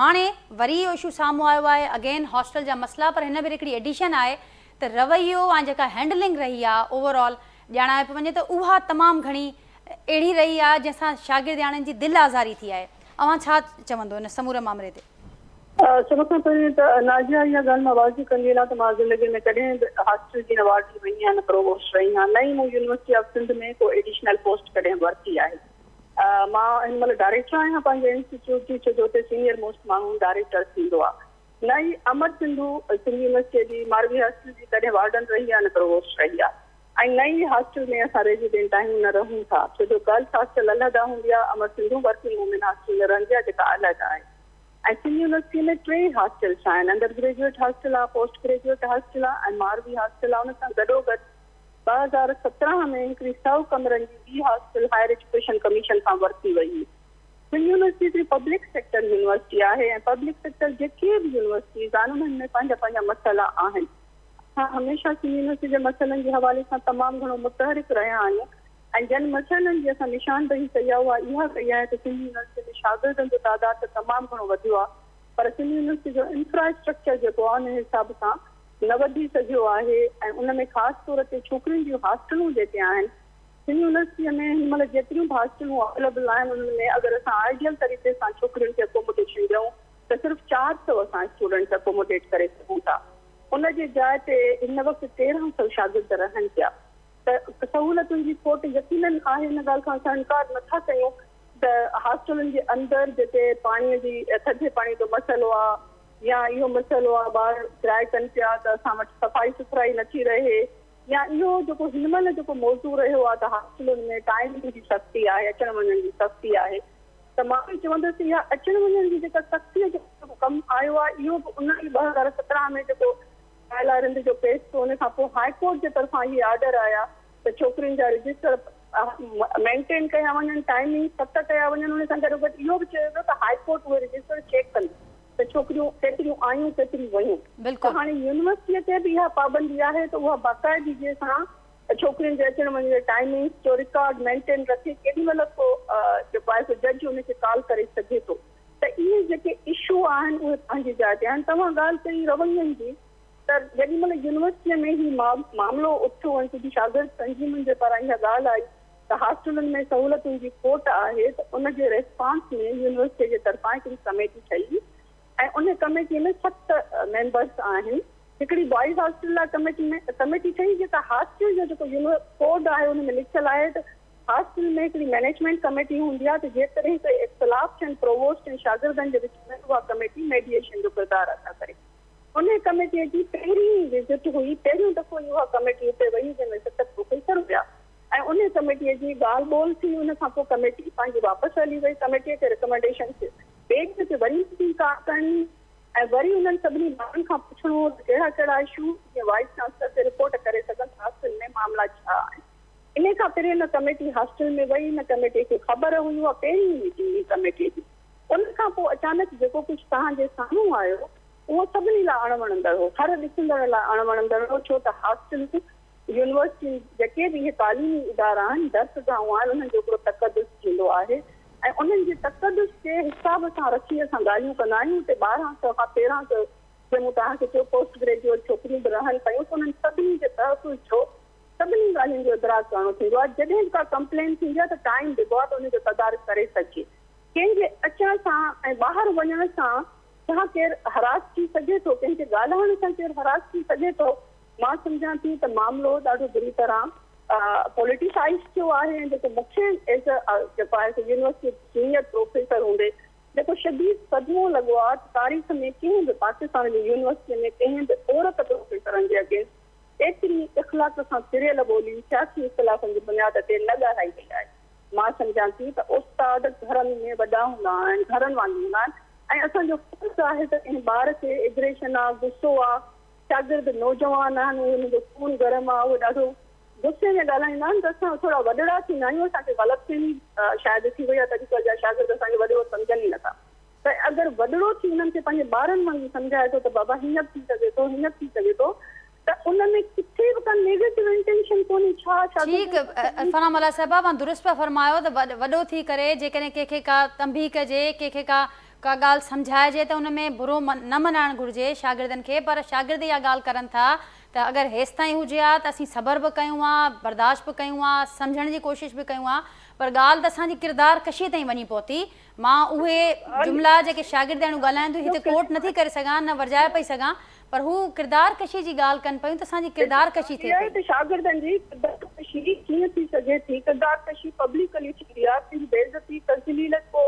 هاڻي وري اهو اشو سامهون آيو آهي اگين هاسٽل جا مسئلا پر هن ڀيري هڪڙي ايڊيشن آهي ته رويو ۽ جيڪا هينڊلنگ رهي آهي اوور آل ڄاڻايو پيو وڃي ته اها تمام گهڻي اهڙي رهي آهي جنهن سان شاگردياڻين جي دل آزاري ٿي آهي. اوهان ڇا چوندو ان سموري مامري تي؟ سڀ کان پهرين ته نازيه اها ڳالهه مان واضح ڪندي هلان ته مان زندگي ۾ ڪڏهن به هاسٽل جي نه وارڊن رهي آهيان نه پرووسٽ رهي آهيان نه ئي مون يونيورسٽي آف سنڌ ۾ ڪو ايڊيشنل پوسٽ ڪڏهن ورتي آهي. مان هن مهل ڊائريڪٽر آهيان پنهنجي انسٽيٽيوٽ جي ڇو جو اتي سينيئر موسٽ ماڻهو ڊائريڪٽر ٿيندو آهي. نه ئي امر سنڌو سنڌ يونيورسٽيء جي ماروي هاسٽل جي ڪڏهن وارڊن رهي آهي نه پرووسٽ رهي آهي ۽ نه ئي هاسٽل ۾ اسان ريزيڊنٽ آهيون نه رهون ٿا ڇو جو گرلس هاسٽل علحده هوندي آهي امر سنڌو ورڪنگ وومين هاسٽل ۾ رهندي آهي جيڪا علحده آهي ۽ سنڌ يونيورسٽيء ۾ ٽي هاسٽلس آهن انڊر گريجوئيٽ هاسٽل آهي پوسٽ گريجوئيٽ هاسٽل آهي ۽ ماروي هاسٽل آهي ان سان گڏوگڏ 2017 ۾ هڪڙي سئو ڪمرن جي ٻي هاسٽل هائر ايجوڪيشن ڪميشن کان ورتي وئي هئي. سنڌ يونيورسٽي هڪڙي پبلڪ سيڪٽر يونيورسٽي آهي ۽ پبلڪ سيڪٽر جيڪي به يونيورسٽيز آهن انهن ۾ پنهنجا پنهنجا مسئلا آهن. اسان هميشه سنڌ يونيورسٽي جي مسئلن جي حوالي سان تمام گهڻو متحرڪ رهيا آهيون ۽ جن مسئلن جي اسان نشاندهي ڪئي آهي اها اها ڪئي آهي ته سنڌ يونيورسٽي ۾ شاگردن جو تعداد ته تمام گهڻو وڌيو آهي پر سنڌ يونيورسٽي جو انفراسٽرڪچر جيڪو آهي ان حساب سان نه وڌي سگهيو آهي ۽ ان ۾ خاص طور تي ڇوڪرين جون هاسٽلون جيڪي آهن سنڌ يونيورسٽيء ۾ هن مهل جيتريون به هاسٽلون اويليبل آهن انهن ۾ اگر اسان آئيڊيل طريقي سان ڇوڪرين کي اڪوموڊيشن ڏيون ته صرف 400 اسان اسٽوڊنٽس اڪوموڊيٽ ڪري سگهون ٿا ان جي جاء تي هن وقت 1300 شاگرد رهن پيا ته سهولتن جي کوٽ يقينن آهي ان ڳالهه کان اسان انڪار نٿا ڪيون ته هاسٽلن جي اندر جتي پاڻي جي ٿڌي پاڻي جو مسئلو آهي يا اهو مسئلو آهي ٻار ڪرائي ڪن پيا ته اسان وٽ صفائي سٿرائي نٿي رهي يا اهو جيڪو هن مهل جيڪو موضوع رهيو آهي ته هاسٽلن ۾ ٽائيم جي سختي آهي، اچڻ وڃڻ جي سختي آهي ته مان به چوندس اها اچڻ وڃڻ جي جيڪا سختيء جو جيڪو ڪم آيو آهي اهو به ان ئي 2017 ۾ جيڪو شايلا رند جو ڪيس ٿيو ان کان پوء هاء ڪورٽ جي طرفان اهي آرڊر آيا ته ڇوڪرين جا رجسٽر مينٽين ڪيا وڃن، ٽائيمنگ 7 ڪيا وڃن ان سان گڏوگڏ اهو به چيو ويو ته هاء ڪورٽ اهي رجسٽر چيڪ ڪندي. ته ڇوڪريون ڪيتريون آيون ڪيتريون ويون ته هاڻي يونيورسٽيء تي به اها پابندي آهي ته اها باقاعدگيء سان ڇوڪرين جي اچڻ وڃڻ جي ٽائمنگس جو رڪارڊ مينٽين رکي ڪيڏي مهل ڪو جيڪو آهي سو جج ان کي ڪال ڪري سگهي ٿو ته اهي جيڪي اشو آهن اهي پنهنجي جاء تي آهن توهان ڳالهه ڪئي روين جي ته جيڏي مهل يونيورسٽيء ۾ هي معاملو اٿيو ۽ ڪجهه شاگرد تنظيمن جي پاران اها ڳالهه آئي ته هاسٽلن ۾ سهولتن جي کوٽ آهي ته ان جي ريسپانس ۾ يونيورسٽي جي طرفان هڪڙي ڪميٽي ٺهي ۽ ان ڪميٽي ۾ 7 ميمبرس آهن هڪڙي بوائز هاسٽل لاء ڪميٽي ۾ ڪميٽي ٺهي جيڪا هاسٽل جو جيڪو ڪوڊ آهي ان ۾ لکيل آهي ته هاسٽل ۾ هڪڙي مئنيجمينٽ ڪميٽي هوندي آهي ته جيڪڏهن ڪوئي اختلاف ٿين پرووسٽ ۽ شاگردن جي وچ ۾ اها ڪميٽي ميڊيئيشن جو ڪردار ادا ڪري. انهيء ڪميٽيء جي پهرين ئي وزٽ هئي. پهريون دفعو ئي اها ڪميٽي اتي وئي جنهن ۾ 7 پروفيسر هيا ۽ انهيء ڪميٽيء جي ڳالهه ٻولهه ٿي. ان کان پوء ڪميٽي پنهنجي واپس هلي وئي. ڪميٽيء کي ريڪمينڊيشنز ٻئي ڏينهن تي وري ميٽنگ ڪال ڪرڻي ۽ وري انهن سڀني ماڻهن کان پڇڻو هو ته ڪهڙا ڪهڙا اشو جيئن وائيس چانسلر کي رپورٽ ڪري سگهن ته هاسٽل ۾ معاملا ڇا آهن. انهيء کان پهرين نه ڪميٽي هاسٽل ۾ وئي نه ڪميٽيء کي خبر هئي. اها پهرين ئي ميٽنگ هئي ڪميٽيء جي. ان کان پوء اچانڪ جيڪو ڪجهه توهان جي سامهون آيو، اهو سڀني لاء اڻ وڻندڙ هو، هر ڏسندڙ لاء اڻ وڻندڙ هو، ڇو ته هاسٽلون، يونيورسٽيون، جيڪي به اهي تعليمي ادارا آهن، درسگاهون آهن، انهن جو هڪڙو تقدس ٿيندو آهي ۽ انهن جي تقدس کي حساب سان رکي اسان ڳالهيون ڪندا آهيون. اتي 12 سئو کان 13 سئو جيئن مون توهان کي چيو پوسٽ گريجوئيٽ ڇوڪريون به رهن پيون ته انهن سڀني جي تحفظ جو سڀني ڳالهين جو ادراڪ ڪرڻو ٿيندو آهي. جڏهن به ڪا ڪمپلين ٿيندي آهي ته ٽائيم ڏبو آهي ته ان جو تدارڪ ڪري سگهجي. ڪنهن جي اچڻ سان ۽ ٻاهر وڃڻ سان ڇا ڪير هراس ٿي سگهي ٿو؟ ڪنهن جي ڳالهائڻ سان ڪير هراس ٿي سگهي ٿو؟ مان سمجهان ٿي ته معاملو ڏاڍو بري طرح پوليٽيسائيز ٿيو آهي ۽ جيڪو مون کي ايز ا جيڪو آهي سو يونيورسٽي جو سينيئر پروفيسر هوندي جيڪو شديد صدمو لڳو آ ته تاريخ ۾ ڪنهن به پاڪستان جي يونيورسٽي ۾ ڪنهن به عورت پروفيسرن جي اگينسٽ ايتري اخلاق کان ڦريل ٻولي سياسي اختلافن جي بنياد تي نه ڳالهائي وئي آهي. مان سمجهان ٿي ته استاد گهرن ۾ وڏا هوندا آهن، گهرن وانگي هوندا آهن ۽ اسان جو فرض آهي ته ڪنهن ٻار کي ايگريشن آ، غصو آ، شاگرد نوجوان آهن اهي انهن جو خون گرم آ، اهي ڏاڍو غصي ۾ ڳالهائيندا آهن ته اسان ٿورا وڏڙا ٿيندا آهيون، اسان کي غلط فهمي شايد ٿي وئي آ ته اڄڪلهه جا شاگرد اسان کي وڏڙو سمجهن ئي نٿا ته اگر وڏڙو ٿي انهن کي پنهنجي ٻارن وانگي سمجهائي ٿو ته بابا هيئن به ٿي سگهي ٿو، هيئن به ٿي سگهي ٿو ته ان ۾ ڪٿي به ڪا نيگيٽو انٽينشن ڪونهي ڇا ٺيڪ شاگردن عرفانه ملاح صاحبه اوهان درست پيا فرمايو ته وڏو ٿي ڪري جيڪڏهن ڪنهن کي ڪا تنبيهه ڪجي ڪنهن کي ڪا ڪا ڳالهه سمجهائجي ته ان ۾ برو نه منائڻ گهرجي شاگردن کي پر شاگرد اها ڳالهه ڪرن ٿا ته اگر هيستائين هجي ها ته اسين صبر به ڪيون ها برداشت به ڪيون ها سمجهڻ جي ڪوشش به ڪيون ها پر ڳالهه ته اسان جي ڪردار ڪشي تائين وڃي پهتي مان اهي جملا جيڪي شاگردياڻيون ڳالهائن ٿيون هتي ڪوٽ نٿي ڪري سگهان نه ورجائي پئي سگهان پر هو ڪردار ڪشي جي ڳالهه ڪن پيون ته اسان جي ڪردار ڪشي ٿئي پئي. ته شاگردن جي ڪردار ڪشي ڪيئن ٿي سگهي ٿي، ڪردار ڪشي پبلڪلي ٿيندي آهي، ڪنهن جي بيعزتي، تذليل ڪو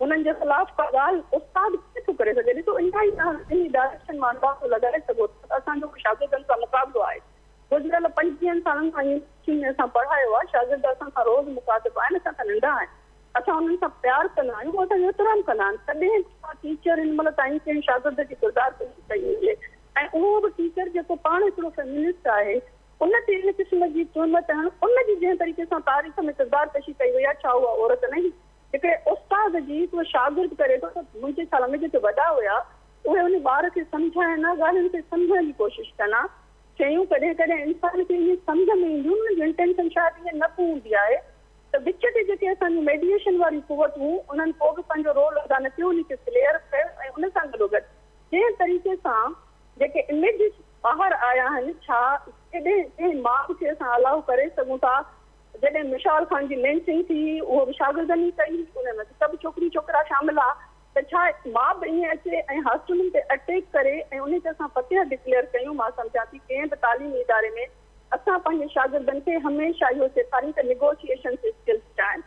انهن جي خلاف ڪا ڳالهه استاد ڪيئن ٿو ڪري سگهي، ڏسو انتهائي توهان ذهني ڊائريڪشن مان اندازو لڳائي سگهو ٿا ته اسان جو شاگردن سان مقابلو آهي، گذريل 25 سالن کان يونيورسٽين ۾ اسان پڙهايو آهي، شاگرد اسان سان روز مخاطب آهن، اسان کان ننڍا آهن. اسان انهن سان پيار ڪندا آهيون، هو اسان جو احترام ڪندا آهن. ڪڏهن به ڪا ٽيچر هن مهل تائين ڪنهن شاگرد جي ڪردار ڪشي ڪئي هجي ۽ اهو به ٽيچر جيڪو پاڻ هڪڙو فيمنسٽ آهي ان تي ان قسم جي تهمت هڻڻ ان جي جنهن طريقي سان تاريخ ۾ ڪردار ڪشي ڪئي وئي آهي ڇا اها عورت نه هئي؟ هڪڙي استاد جي هڪڙو شاگرد ڪري ٿو ته منهنجي خيال ۾ جيڪي وڏا هيا اهي ان ٻار کي سمجهائن ها ڳالهين کي سمجهڻ جي ڪوشش ڪن ها شيون ڪڏهن ڪڏهن انسان کي ائين سمجهه ۾ اينديون آهن ان جي انٽينشن شايد ائين نه به هوندي آهي ته وچ تي جيڪي اسان جون ميڊيئيشن واريون قوتون انهن ڪو به پنهنجو رول ادا نه ڪيو انهي کي ڪليئر ڪيو ۽ ان سان گڏوگڏ جنهن طريقي سان جيڪي اميجز ٻاهر آيا آهن ڇا ڪڏهن ڪنهن ماء کي اسان الاء ڪري سگهون ٿا جڏهن مشال خان جي لينچنگ ٿي هئي اهو به شاگردن ئي ڪئي هئي ان ۾ به سڀ ڇوڪريون ڇوڪرا شامل ها ته ڇا ماء به ائين اچي ۽ هاسٽلن تي اٽيڪ ڪري ۽ انهي کي اسان فتح ڊڪليئر ڪيون مان سمجهان ٿي ڪنهن به تعليمي اداري ۾ اسان پنهنجي شاگردن کي هميشه اهو سيکاريون ته نيگوشيئيشنس اسڪلز ڇا آهن.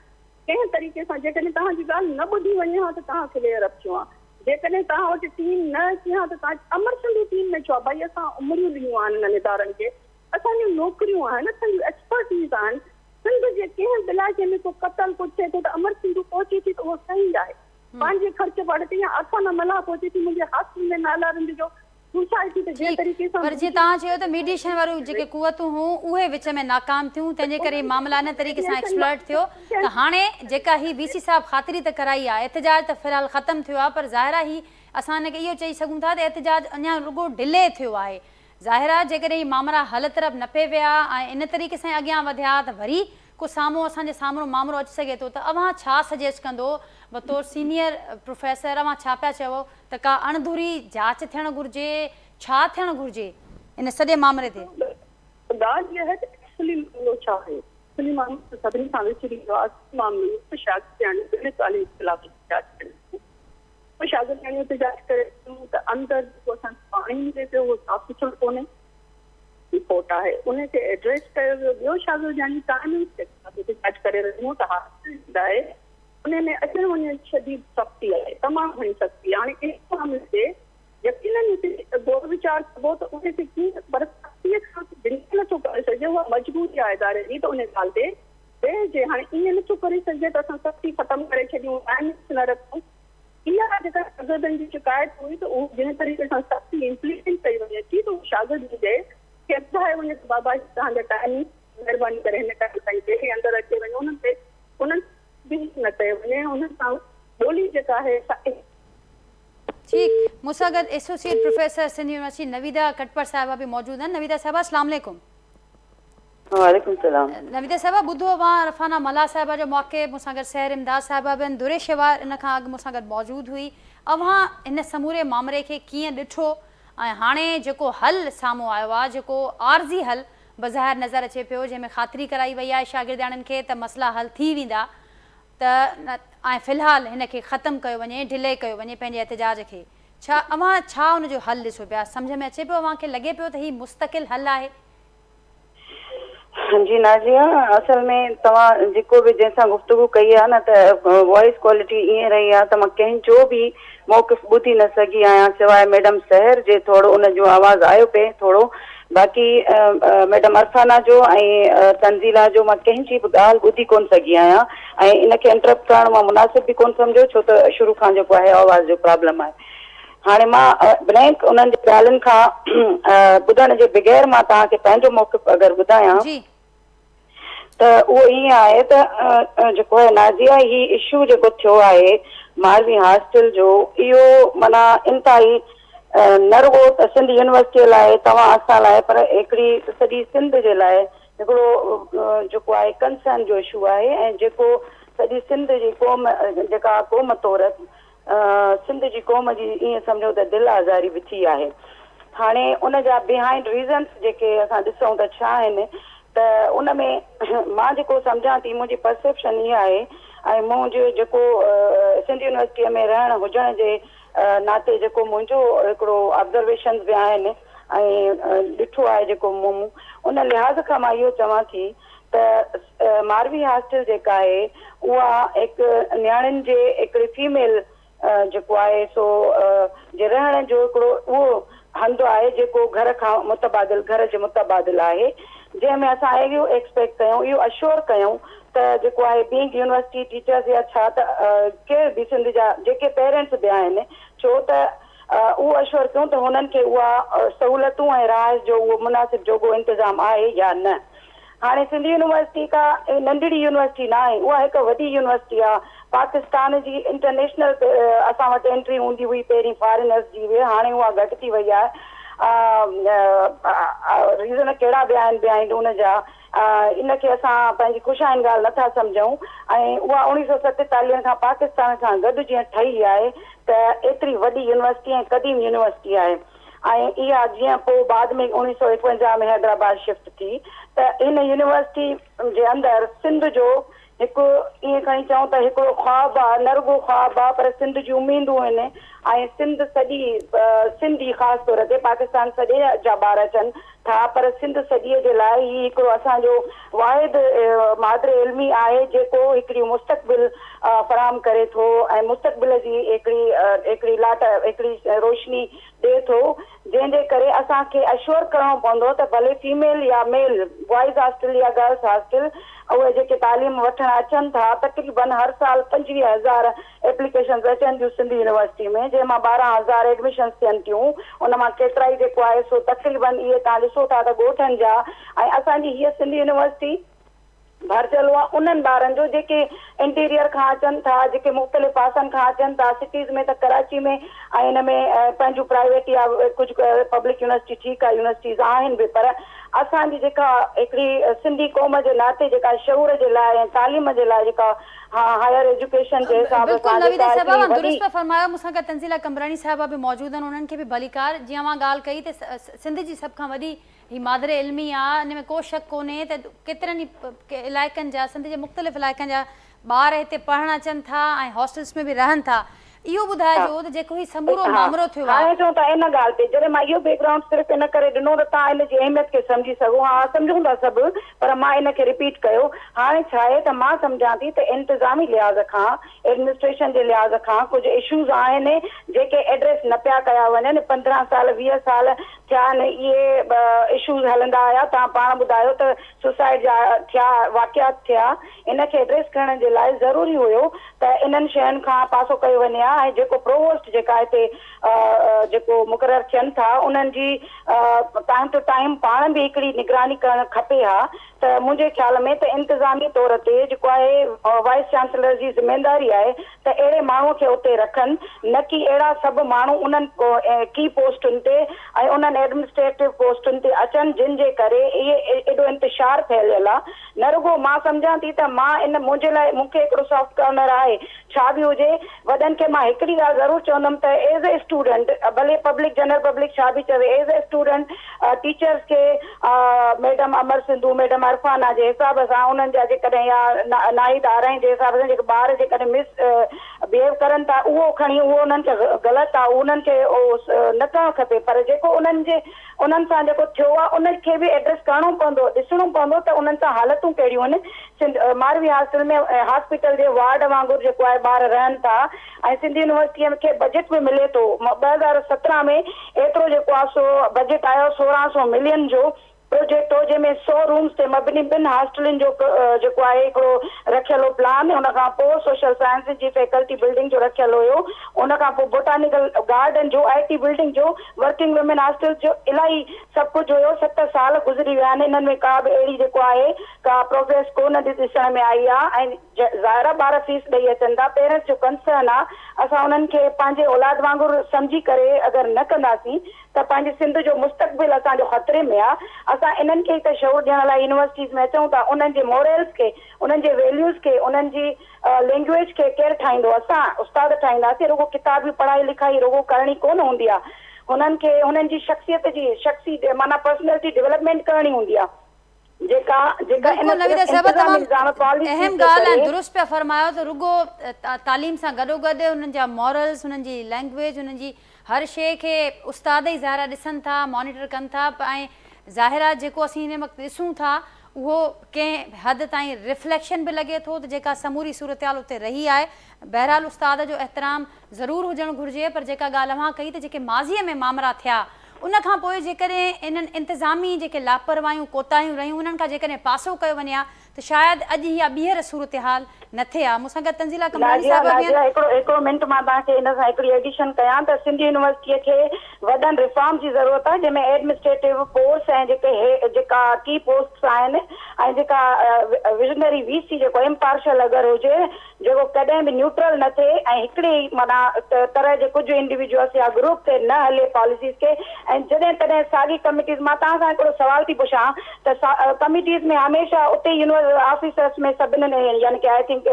ڪنهن طريقي سان جيڪڏهن توهان جي ڳالهه نه ٻڌي وڃي ها ته توهان ڪليئر اپ ٿيو ها. جيڪڏهن توهان وٽ ٽيم نه اچي ها ته توهان امر سنڌو ٽيم ۾ ڇو آ ڀائي اسان عمريون ڏنيون آهن انهن ادارن کي اسان جون نوڪريون آهن اسان جون ايڪسپرٽيز آهن سنڌ جي ڪنهن به علائقي ۾ ڪو قتل ڪو ٿئي ٿو ته امر سنڌو پهچي ٿي ته اهو صحيح آهي پنهنجي خرچ ڀاڙي تي يا عرفانه ملاح پهچي ٿي منهنجي هاسٽل ۾ نالا رند جو ٺيڪ، پر جيئن توهان چيو ته ميڊيئيشن واريون جيڪي قوتون هيون اهي وچ ۾ ناڪام ٿيون تنهن جي ڪري هي معاملا ان طريقي سان ايڪسپلائٽ ٿيو ته هاڻي جيڪا هي وي سي صاحب خاطري ته ڪرائي آهي احتجاج ته في الحال ختم ٿيو آهي پر ظاهر آهي هي اسان ان کي اهو چئي سگهون ٿا ته احتجاج اڃا رڳو ڊلي ٿيو آهي ظاهر آهي جيڪڏهن هي مامرا حل طرف نه پئي ويا ۽ ان طريقي سان ئي اڳيان وڌيا ته وري ڪو سامهون اسان جي سامهون مامرو اچي سگهي ٿو ته اوهان ڇا سجيسٽ ڪندو بطور سينيئر پروفيسر اوهان ڇا پيا چئو ته ڪا اڻڌري جاچ ٿيڻ گهرجي، ڇا ٿيڻ گهرجي ان سڄي مامري تي؟ ڳالهه اها آهي ته اصلي معاملو ڇا آهي؟ اصلي معاملو ته سڀني کان وسري ويو آهي. اصلي معاملو اهو ته شاگردياڻيون ٻن ڳالهين جي خلاف احتجاج ڪري ٿيون. اهي شاگردياڻيون احتجاج ڪري ٿيون ته اندر جيڪو اسان کي پاڻي ملي پيو اهو صاف سٿرو ڪونهي. رپورٽ آهي ان کي ايڊريس ڪيو ويو. ٻيو شاگردياڻيون ٽائمنگس جي خلاف احتجاج ڪري رهيون ته هاسٽل آهي انهي ۾ اچڻ وڃڻ جي شديد سختي آهي، تمام گهڻي سختي آهي. هاڻي ان معاملي تي يقينن هتي غور ويچار ڪبو ته انهي کي ڪيئن پر سختيء کان بنا نه ٿو ڪري سگهجي، اها مجبوري آهي اداري جي ته انهي ڳالهه تي ويهجي. هاڻي ائين نه ٿو ڪري سگهجي ته اسان سختي ختم ڪري ڇڏيون، ٽائمنگس نه رکون. اها جيڪا شاگردن جي شڪايت هئي ته اهو جنهن طريقي سان سختي امپليمينٽ ڪئي وڃي ٿي ته اهو شاگردن جي کي ٻڌايو وڃي ته بابا هي توهان جا ٽائمنگس مهرباني ڪري هن ٽائيم تائين ويهي اندر اچي وڃو انهن تي انهن به نه ڪيو وڃي انهن سان ٻولي جيڪا آهي سا ٺيڪ مون سان گڏ associate professor Sindh university Naveeda Katpar صاحبه به موجود آهن نويده صاحبه اسلام عليڪم. وعليڪم السلام. نويده صاحبه ٻڌو اوهان عرفانه ملاح صاحبه جو موقف مون سان گڏ سحر امداد صاحبه به آهن دري شوار ان کان اڳ مون سان گڏ موجود هئي اوهان هن سموري مامري کي ڪيئن ڏٺو ۽ هاڻي جيڪو حل سامهون آيو آهي جيڪو عارضي حل بظاهر نظر اچي پيو جنهن ۾ خاطري ڪرائي وئي آهي شاگردياڻين کي ته مسئلا حل ٿي ويندا ته ۽ في الحال هن کي ختم ڪيو وڃي ڊلي ڪيو وڃي پنهنجي احتجاج کي ڇا اوهان ڇا ان جو حل ڏسو پيا سمجهه ۾ اچي پيو اوهان کي لڳي پيو ته هي مستقل حل آهي؟ جي نازيه اصل ۾ توهان جيڪو به جنهن سان گفتگو ڪئي آهي نه ته وائس ڪوالٽي ائين رهي آهي ته مان ڪنهن جو به موقف ٻڌي نه سگهي آهيان سواء ميڊم سحر جي ٿورو ان جو آواز آيو پئي ٿورو باقي ميڊم عرفانه جو ۽ تنزيله جو مان ڪنهن جي به ڳالهه ٻڌي ڪونه سگهي آهيان ۽ ان کي انٽرپٽ ڪرڻ مان مناسب به ڪونه سمجهيو ڇو ته شروع کان جيڪو آهي آواز جو پرابلم آهي هاڻي مان بلينڪ انهن جي ڳالهين کان ٻڌڻ جي بغير مان توهان کي پنهنجو موقف اگر ٻڌايان ته اهو ائين آهي ته جيڪو آهي نازيه هي اشو جيڪو ٿيو آهي ماروي هاسٽل جو اهو معنيٰ انتهائي نه رڳو ته سنڌ يونيورسٽيء لاء توهان اسان لاء پر هڪڙي سڄي سنڌ جي لاء هڪڙو جيڪو آهي ڪنسرن جو اشو آهي ۽ جيڪو سڄي سنڌ جي قوم جيڪا قوم طور سنڌ جي قوم جي ائين سمجهو ته دل آزاري به ٿي آهي. هاڻي ان جا بيهائنڊ ريزنس جيڪي اسان ڏسون ته ڇا آهن ته ان ۾ مان جيڪو سمجهان ٿي منهنجي پرسيپشن اها آهي ۽ منهنجو جيڪو سنڌ يونيورسٽيء ۾ رهڻ هجڻ جي ناتي جيڪو منهنجو هڪڙو آبزرويشنز به آهن ۽ ڏٺو آهي جيڪو مون ان لحاظ کان مان اهو چوان ٿي ته ماروي هاسٽل جيڪا آهي اها هڪ نياڻين جي هڪڙي فيميل جيڪو آهي سو جي رهڻ جو هڪڙو اهو هنڌ آهي جيڪو گهر کان متبادل گهر جي متبادل آهي جنهن ۾ اسان اهو ايڪسپيڪٽ ڪيون اهو اشور ڪيون ته جيڪو آهي بينگ يونيورسٽي ٽيچرس يا ڇا ته ڪير به سنڌ جا جيڪي پيرنٽس به آهن ڇو ته اهو اشور ڪيون ته هنن کي اها سهولتون ۽ رهائش جو اهو مناسب جوڳو انتظام آهي يا نه. هاڻي سنڌ يونيورسٽي ڪا ننڍڙي يونيورسٽي نه آهي، اها هڪ وڏي يونيورسٽي آهي. پاڪستان جي انٽرنيشنل اسان وٽ انٽري هوندي هئي پهرين فارينرز جي به هاڻي اها گهٽ ٿي وئي آهي. ريزن ڪهڙا به آهن بيهائنڊ ان جا ان کي اسان پنهنجي خوش آئند ڳالهه نه ٿا سمجهون ۽ اها اوڻيهه سو ستيتاليهن کان پاڪستان سان گڏ جيئن ٺهي آهي ته ايتري وڏي يونيورسٽي ۽ قديم يونيورسٽي آهي ۽ اها جيئن پوء بعد ۾ اوڻيهه سو ايڪونجاهه ۾ حيدرآباد شفٽ ٿي ته هن يونيورسٽي جي اندر سنڌ جو هڪ ائين کڻي چئون ته هڪڙو خواب آ نه رڳو خواب آ پر سنڌ جون اميدون آهن ۽ سنڌ سڄي سنڌي خاص طور تي پاڪستان سڄي جا ٻار اچن ٿا پر سنڌ سڄي جي لاء هي هڪڙو اسان جو واحد مادر علمي آهي جيڪو هڪڙي مستقبل فراهم ڪري ٿو ۽ مستقبل جي هڪڙي هڪڙي لاٽ هڪڙي روشني ڏئي ٿو جنهن جي ڪري اسان کي اشور ڪرڻو پوندو ته ڀلي فيميل يا ميل بوائز هاسٽل يا گرلس هاسٽل اهي جيڪي تعليم وٺڻ اچن ٿا تقريبن هر سال 25 هزار ايپليڪيشنز اچن ٿيون سنڌ يونيورسٽي ۾ جنهن مان 12 هزار ايڊميشنز ٿين ٿيون ان مان ڪيترائي جيڪو آهي سو تقريبن اهي توهان ڏسو ٿا ته ڳوٺن جا ۽ اسان جي هيء سنڌ يونيورسٽي ڀرجهلو آهي انهن ٻارن جو جيڪي انٽيريئر کان اچن ٿا جيڪي مختلف پاسن کان اچن ٿا سٽيز ۾ ته ڪراچي ۾ ۽ ان ۾ پنهنجون پرائيويٽ يا ڪجهه پبلڪ يونيورسٽي ٺيڪ آهي يونيورسٽيز آهن به پر اسان جي جيڪا هڪڙي سنڌي قوم جي ناتي جيڪا شعور جي لاء ۽ تعليم جي لاء جيڪا هائير ايجوڪيشن جي حساب بلڪل سان نويده جيڪا صاحبه هڪڙي اوهان وڏي درست پيا فرمايو مون سان گڏ تنزيله قمبراڻي صاحبه به موجود آهن انهن کي به ڀليڪار جيئن اوهان ڳالهه ڪئي ته سنڌ جي سڀ کان وڏي هي مادر علمي آ ان ۾ ڪو شڪ ڪونهي ته ڪيترن ئي علائقن جا سنڌ جي مختلف علائقن جا ٻار هتي پڙهڻ اچن ٿا ۽ هاسٽلس ۾ به رهن ٿا اهو ٻڌائجو ته جيڪو هي سمورو مامرو ٿيو آ. هاڻي چئون ٿا ان ڳالهه تي جڏهن مان اهو بيڪ گرائونڊ صرف ان ڪري ڏنو ته توهان ان جي اهميت کي سمجهي سگهو ها سمجهون ٿا سڀ پر مان ان کي رپيٽ ڪيو هاڻي ڇا آهي ته مان سمجهان ٿي ته انتظامي لحاظ کان ايڊمنسٽريشن جي لحاظ کان ڪجهه اشوز آهن جيڪي ايڊريس نه پيا ڪيا وڃن 15 سال 20 سال ٿيا آهن اهي اشوز هلندا آيا توهان پاڻ ٻڌايو ته سوسائيڊ جا ٿيا واقعات ٿيا ان کي ايڊريس ڪرڻ جي لاء ضروري هيو ته انهن شين کان پاسو ڪيو وڃي ها ۽ جيڪو پرووسٽ جيڪا هتي جيڪو مقرر ٿين ٿا انهن جي ٽائيم ٽو ٽائيم پاڻ به هڪڙي نگراني ڪرڻ کپي ها ته منهنجي خيال ۾ ته انتظامي طور تي جيڪو آهي وائيس چانسلر جي ذميداري آهي ته اهڙي ماڻهو کي اتي رکن نه ڪي اهڙا سڀ ماڻهو انهن ڪي پوسٽن تي ۽ انهن ايڊمنسٽريٽو پوسٽن تي اچن جن جي ڪري اهي ايڏو انتشار ڦهليل آ نه رڳو مان سمجهان ٿي ته مان ان منهنجي لاء مون کي هڪڙو سافٽ ڪارنر آهي ڇا به هجي وڏن کي مان هڪڙي ڳالهه ضرور چوندم ته ايز اي اسٽوڊنٽ ڀلي پبلڪ جنرل پبلڪ ڇا به چوي ايز اي اسٽوڊنٽ ٽيچرس کي ميڊم امر سنڌو ميڊم عرفانه جي حساب سان انهن جا جيڪڏهن يا ناهيد آرائين جي حساب سان جيڪي ٻار جيڪڏهن مس بهيو ڪرن ٿا اهو کڻي اهو انهن کي غلط آ انهن کي نه ڪرڻ کپي پر جيڪو انهن جي انهن سان جيڪو ٿيو آ ان کي به ايڊريس ڪرڻو پوندو ڏسڻو پوندو ته انهن سان حالتون ڪهڙيون آهن سنڌ ماروي هاسٽل ۾ هاسپيٽل جي وارڊ وانگر جيڪو آهي ٻار رهن ٿا ۽ سنڌ يونيورسٽيء کي بجيٽ به ملي ٿو. 2017 ۾ ايترو جيڪو آهي سو بجيٽ آيو 1600 ملين جو پروجيڪٽ هو جنهن ۾ سئو رومز تي مبني ٻن هاسٽلن جو جيڪو آهي هڪڙو رکيل هو پلان ان کان پوء سوشل سائنسز جي فيڪلٽي بلڊنگ جو رکيل هيو ان کان پوء بوٽانيڪل گارڊن جو آء ٽي بلڊنگ جو ورڪنگ ويمن هاسٽلز جو الاهي سڀ ڪجهه هيو ست سال گذري ويا آهن انهن ۾ ڪا به اهڙي جيڪو آهي ڪا پروگريس ڪو نه ڏسڻ ۾ آئي آهي ۽ ظاهر آ ٻار فيس ڏئي اچن ٿا پيرنٽس جو ڪنسرن آ اسان انهن کي پنهنجي اولاد وانگر سمجهي ڪري اگر نه ڪنداسين ته پنهنجي سنڌ جو مستقبل اسان جو خطري ۾ آ اسان انهن کي ئي ته شعور ڏيڻ لاء يونيورسٽيز ۾ اچون ٿا انهن جي موريلز کي انهن جي ويليوز کي انهن جي لينگويج کي ڪير ٺاهيندو اسان استاد ٺاهينداسين رڳو ڪتابي پڙهائي لکائي رڳو ڪرڻي ڪونه هوندي آ هنن کي هنن جي شخصيت جي شخصي معنيٰ پرسنلٽي ڊولپمينٽ ڪرڻي هوندي آ. جيڪا جيڪا ان بلڪل نويده صرف صاحبه انتظامي تمام نظام پاليسيز اهم جي ڳالهه ۽ ڪري. درست پيا فرمايو ته رڳو تعليم سان گڏوگڏ انهن جا مورلز انهن جي لينگويج انهن جي هر شيء کي استاد ئي ظاهر آهي ڏسن ٿا مانيٽر ڪن ٿا ۽ ظاهر آهي جيڪو اسين هن وقت ڏسون ٿا اهو ڪنهن حد تائين رفليڪشن به لڳي ٿو ته جيڪا سموري صورتحال اتي رهي آهي بهرحال استاد جو احترام ضرور هجڻ گهرجي پر جيڪا ڳالهه اوهان ڪئي ته جيڪي ماضي ۾ مامرا ٿيا ان کان پوء جيڪڏهن انهن انتظامي جيڪي لاپرواهيون ڪوتاهيون رهيون انهن کان جيڪڏهن پاسو ڪيو وڃي ها ته شايد اڄ اها ٻيهر صورتحال نه ٿئي ها. مون سان گڏ تنزيلا قمبراڻي نازيه صاحبه به نازيه آهن. هڪڙو هڪڙو منٽ مان توهان کي ان سان هڪڙي ايڊيشن ڪيان ته سنڌ يونيورسٽيء کي وڏن ريفارمز جي ضرورت آهي جنهن ۾ ايڊمنسٽريٽو پوسٽ ۽ جيڪي هي جيڪا ڪي پوسٽس آهن ۽ جيڪا وزنري وي سي جيڪو امپارشل اگر هجي جيڪو ڪڏهن به نيوٽرل نه ٿئي ۽ هڪڙي ئي معنيٰ طرح جي ڪجهه انڊيويجوئلز يا گروپ تي نه هلي پاليسيز کي ۽ جڏهن تڏهن ساڳي ڪميٽيز مان توهان کان هڪڙو سوال ٿي پڇان ته ڪميٽيز ۾ هميشه اتي يونيورسٽي آفيسرس ۾ سڀني يعني ڪي I think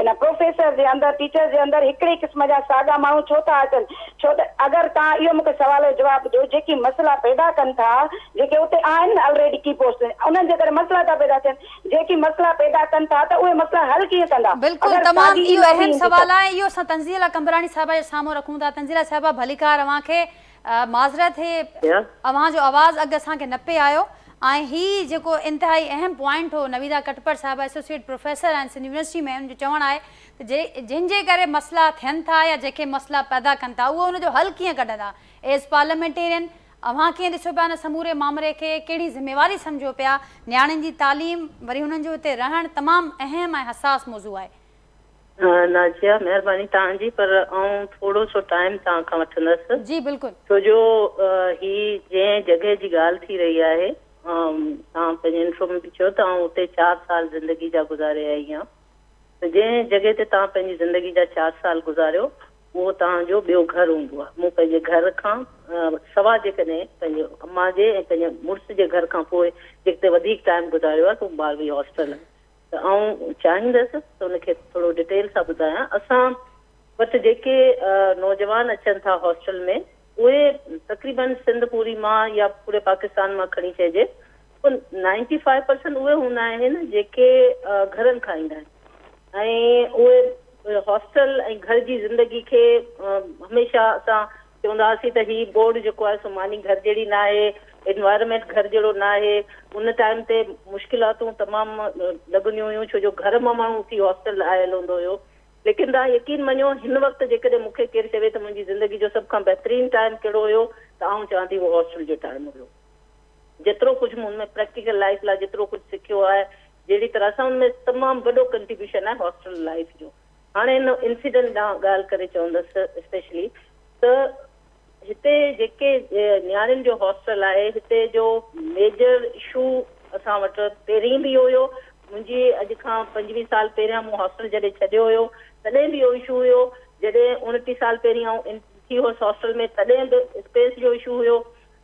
in professor جي اندر ٽيچرز جي اندر هڪڙي قسم جا ساڳا ماڻهو ڇو ٿا اچن ڇو ته اگر توهان اهو مون کي سوال جو جواب ڏيو جيڪي مسئلا پيدا ڪن ٿا جيڪي اتي آهن الريڊي ڪي پوسٽ انهن جي ڪري مسئلا ٿا پيدا ٿين جيڪي مسئلا پيدا ڪن ٿا ته اهي مسئلا حل ڪيئن ڪندا؟ بلڪل اگر تمام ساڳي ئي اهو لابي اهم ايندي سوال ته. آهي اهو اسان تنزيلا قمبراڻي صاحبه جي سامهون رکون ٿا تنزيلا صاحبه ڀليڪار اوهان کي معذرت هي اوهان جو آواز اڳ اسان کي نه پئي آيو ۽ هي جيڪو انتهائي اهم پوائنٽ هو نويدا ڪٽپر صاحبه ايسوسيئيٽ پروفيسر آهن سنڌ يونيورسٽي ۾ ان جو چوڻ آهي ته جي جن جي ڪري مسئلا ٿين ٿا يا جيڪي مسئلا پيدا ڪن ٿا اهو ان جو حل ڪيئن ڪڍندا ايز پارليامينٽيرين اوهان ڪيئن ڏسو پيا ان سموري مامري کي، ڪهڙي ذميواري سمجهو پيا، نياڻين جي تعليم وري هنن جو هتي رهڻ تمام اهم ۽ حساس موضوع آهي. نازيه مهرباني توهان جي پر آئون ٿورو سو ٽائيم توهان کان وٺندس. جي بلڪل. ڇو جو هي جنهن جڳهه جي ڳالهه ٿي رهي آهي توهان پنهنجي انٽرو ۾ به چيو ته آئون اتي چار سال زندگي جا گذاري آئي آهيان ته جنهن جڳهه تي توهان پنهنجي زندگي جا چار سال گذاريو اهو توهان جو ٻيو گهر هوندو آهي. مون پنهنجي گهر کان سوا جيڪڏهن پنهنجي امان جي ۽ پنهنجي مڙس جي گهر کان پوء جيڪڏهن وڌيڪ ٽائيم گذاريو آهي ته اهو ماروي هاسٽل آهي ته آئون چاهيندس ته ان کي ٿورو ڊٽيل سان ٻڌايان. اسان وٽ جيڪي نوجوان اچن ٿا هاسٽل ۾ اهي تقريبن سنڌ پوري مان يا پوري پاڪستان مان کڻي چئجي پوء نائنٽي فائيو پرسنٽ اهي هوندا آهن جيڪي گهرن کان ايندا آهن ۽ اهي هاسٽل ۽ گهر جي زندگي کي هميشه اسان چوندا هئاسين ته هي بورڊ جيڪو آهي سو ماني گهر جهڙي نه آهي انوائرمينٽ گهر جهڙو نه آهي ان ٽائيم تي مشڪلاتون تمام لڳنديون هيون ڇو جو گهر مان ماڻهو اٿي هاسٽل آيل هوندو هيو ليڪن توهان يقين مڃو هن وقت جيڪڏهن مون کي ڪير چوي ته منهنجي زندگي جو سڀ کان بهترين ٽائيم ڪهڙو هيو ته آئون چوان ٿي اهو هاسٽل جو ٽائيم هيو. جيترو ڪجهه مون ان ۾ پريڪٽيڪل لائيف لاء جيترو ڪجهه سکيو آهي جهڙي طرح سان ان ۾ تمام وڏو ڪنٽريبيوشن آهي هاسٽل لائيف جو. هاڻي ان انسيڊنٽ ڏانهن ڳالهه ڪري چوندس اسپيشلي ته هتي جيڪي نياڻين جو هاسٽل آهي هتي جو ميجر اشو اسان وٽ پهرين به اهو هيو منهنجي اڄ کان 25 سال پهريان مون هاسٽل جڏهن ڇڏيو هيو تڏهن به اهو اشو هيو جڏهن 29 سال پهرين آئون ٿي هيس هاسٽل ۾ تڏهن به اسپيس جو اشو هيو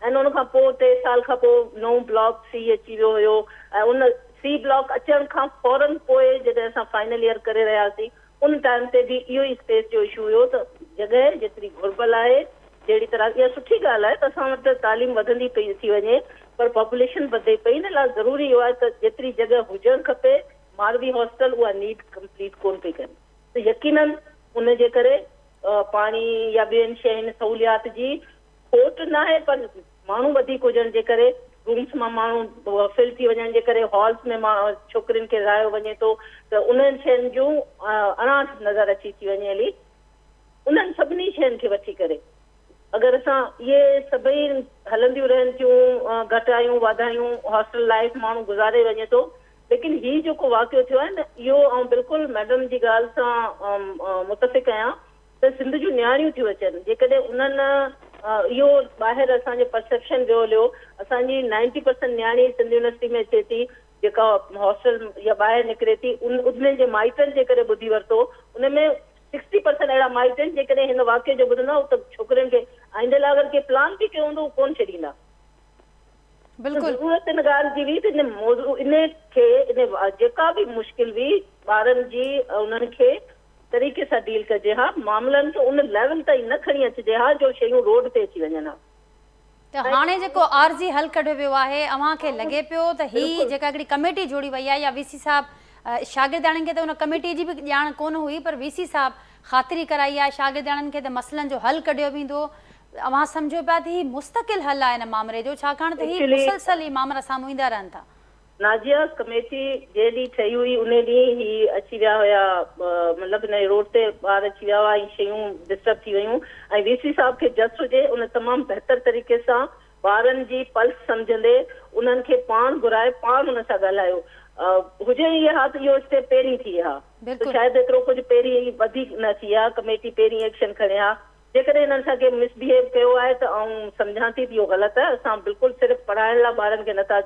۽ ان کان پوء ٽي سال کان پوء نئون بلاڪ سي اچي ويو هيو ۽ ان سي بلاڪ اچڻ کان فورن پوء جڏهن اسان فائنل ايئر ڪري رهيا هئاسين ان ٽائيم تي به اهو ئي اسپيس جو اشو هيو ته جڳهه جيتري گهربل آهي جهڙي طرح اها سٺي ڳالهه آهي ته اسان وٽ تعليم وڌندي پئي ٿي وڃي پر پاپوليشن وڌي پئي ان لاء ضروري اهو آهي ته جيتري جڳهه هجڻ کپي ماروي هاسٽل اها نيڊ ڪمپليٽ ڪونه پئي ڪري ته يقينن ان جي ڪري پاڻي يا ٻين شين سهوليات جي کوٽ ناهي پر ماڻهو وڌيڪ هجڻ جي ڪري رومس مان ماڻهو فل ٿي وڃڻ جي ڪري هالس ۾ ڇوڪرين کي رهايو وڃي ٿو ته انهن شين جون اڻاٺ نظر اچي ٿي وڃي هلي انهن سڀني شين کي وٺي ڪري اگر اسان اهي سڀئي هلنديون رهن ٿيون گهٽايون واڌايون هاسٽل لائف ماڻهو گذاري وڃي ٿو ليڪن هي جيڪو واقعو ٿيو آهي نه اهو آئون بلڪل ميڊم جي ڳالهه سان متفق آهيان ته سنڌ جون نياڻيون ٿيون اچن جيڪڏهن انهن اهو ٻاهر اسان جو پرسيپشن ويو هليو اسان جي نائنٽي پرسنٽ نياڻي سنڌ يونيورسٽي ۾ اچي ٿي جيڪا هاسٽل يا ٻاهر نڪري ٿي ان انهن جي مائٽن جي ڪري ٻڌي ورتو ان ۾ سڪسٽي پرسنٽ اهڙا مائٽ آهن جيڪڏهن هن واقعي جو ٻڌندا ته ڇوڪرين کي آئنده لاء اگر ڪي پلان به ڪيو هوندو هو ڪونه ڇڏيندا. بلڪل. ضرورت ان ڳالهه جي هئي ته ان موضوع ان کي ان جيڪا به مشڪل هئي ٻارن جي انهن کي طريقي سان ڊيل ڪجي ها، معاملن کي ان ليول تائين نه کڻي اچجي ها جو شيون روڊ تي اچي وڃن ها. ته هاڻي جيڪو عارضي حل ڪڍيو ويو آهي اوهان کي لڳي پيو ته هي جيڪا هڪڙي ڪميٽي جوڙي وئي آهي يا وي سي صاحب شاگردياڻين کي ته ان ڪميٽي جي به ڄاڻ ڪونه هئي پر وي سي صاحب خاطري ڪرائي آهي شاگردياڻين کي ته مسئلن جو حل ڪڍيو ويندو اوهان سمجهو پيا ته هي مستقل حل آهي ان مامري جو ڇاڪاڻ ته هي مسلسل هي مامرا سامهون ايندا رهن ٿا. نازيه ڪميٽي جنهن ڏينهن ٺهي هئي انهي ڏينهن هي اچي ويا هيا مطلب هن روڊ تي ٻار اچي ويا هئا ۽ شيون ڊسٽرب ٿي ويون ۽ وي سي صاحب کي جس هجي ان تمام بهتر طريقي سان ٻارن جي پلس سمجهندي انهن کي پاڻ گهرائي پاڻ ان سان ڳالهايو هجي ئي ها ته اهو اسٽيپ پهرين ٿئي ها ته شايد ايترو ڪجهه پهرين وڌيڪ نه ٿئي ها ڪميٽي پهرين ايڪشن کڻي ها جيڪڏهن هنن سان ڪنهن مس بيهيو ڪيو آهي ته آئون سمجهان ٿي ته اهو غلط آهي. اسان بلڪل صرف پڙهائڻ لاء ٻارن کي نٿا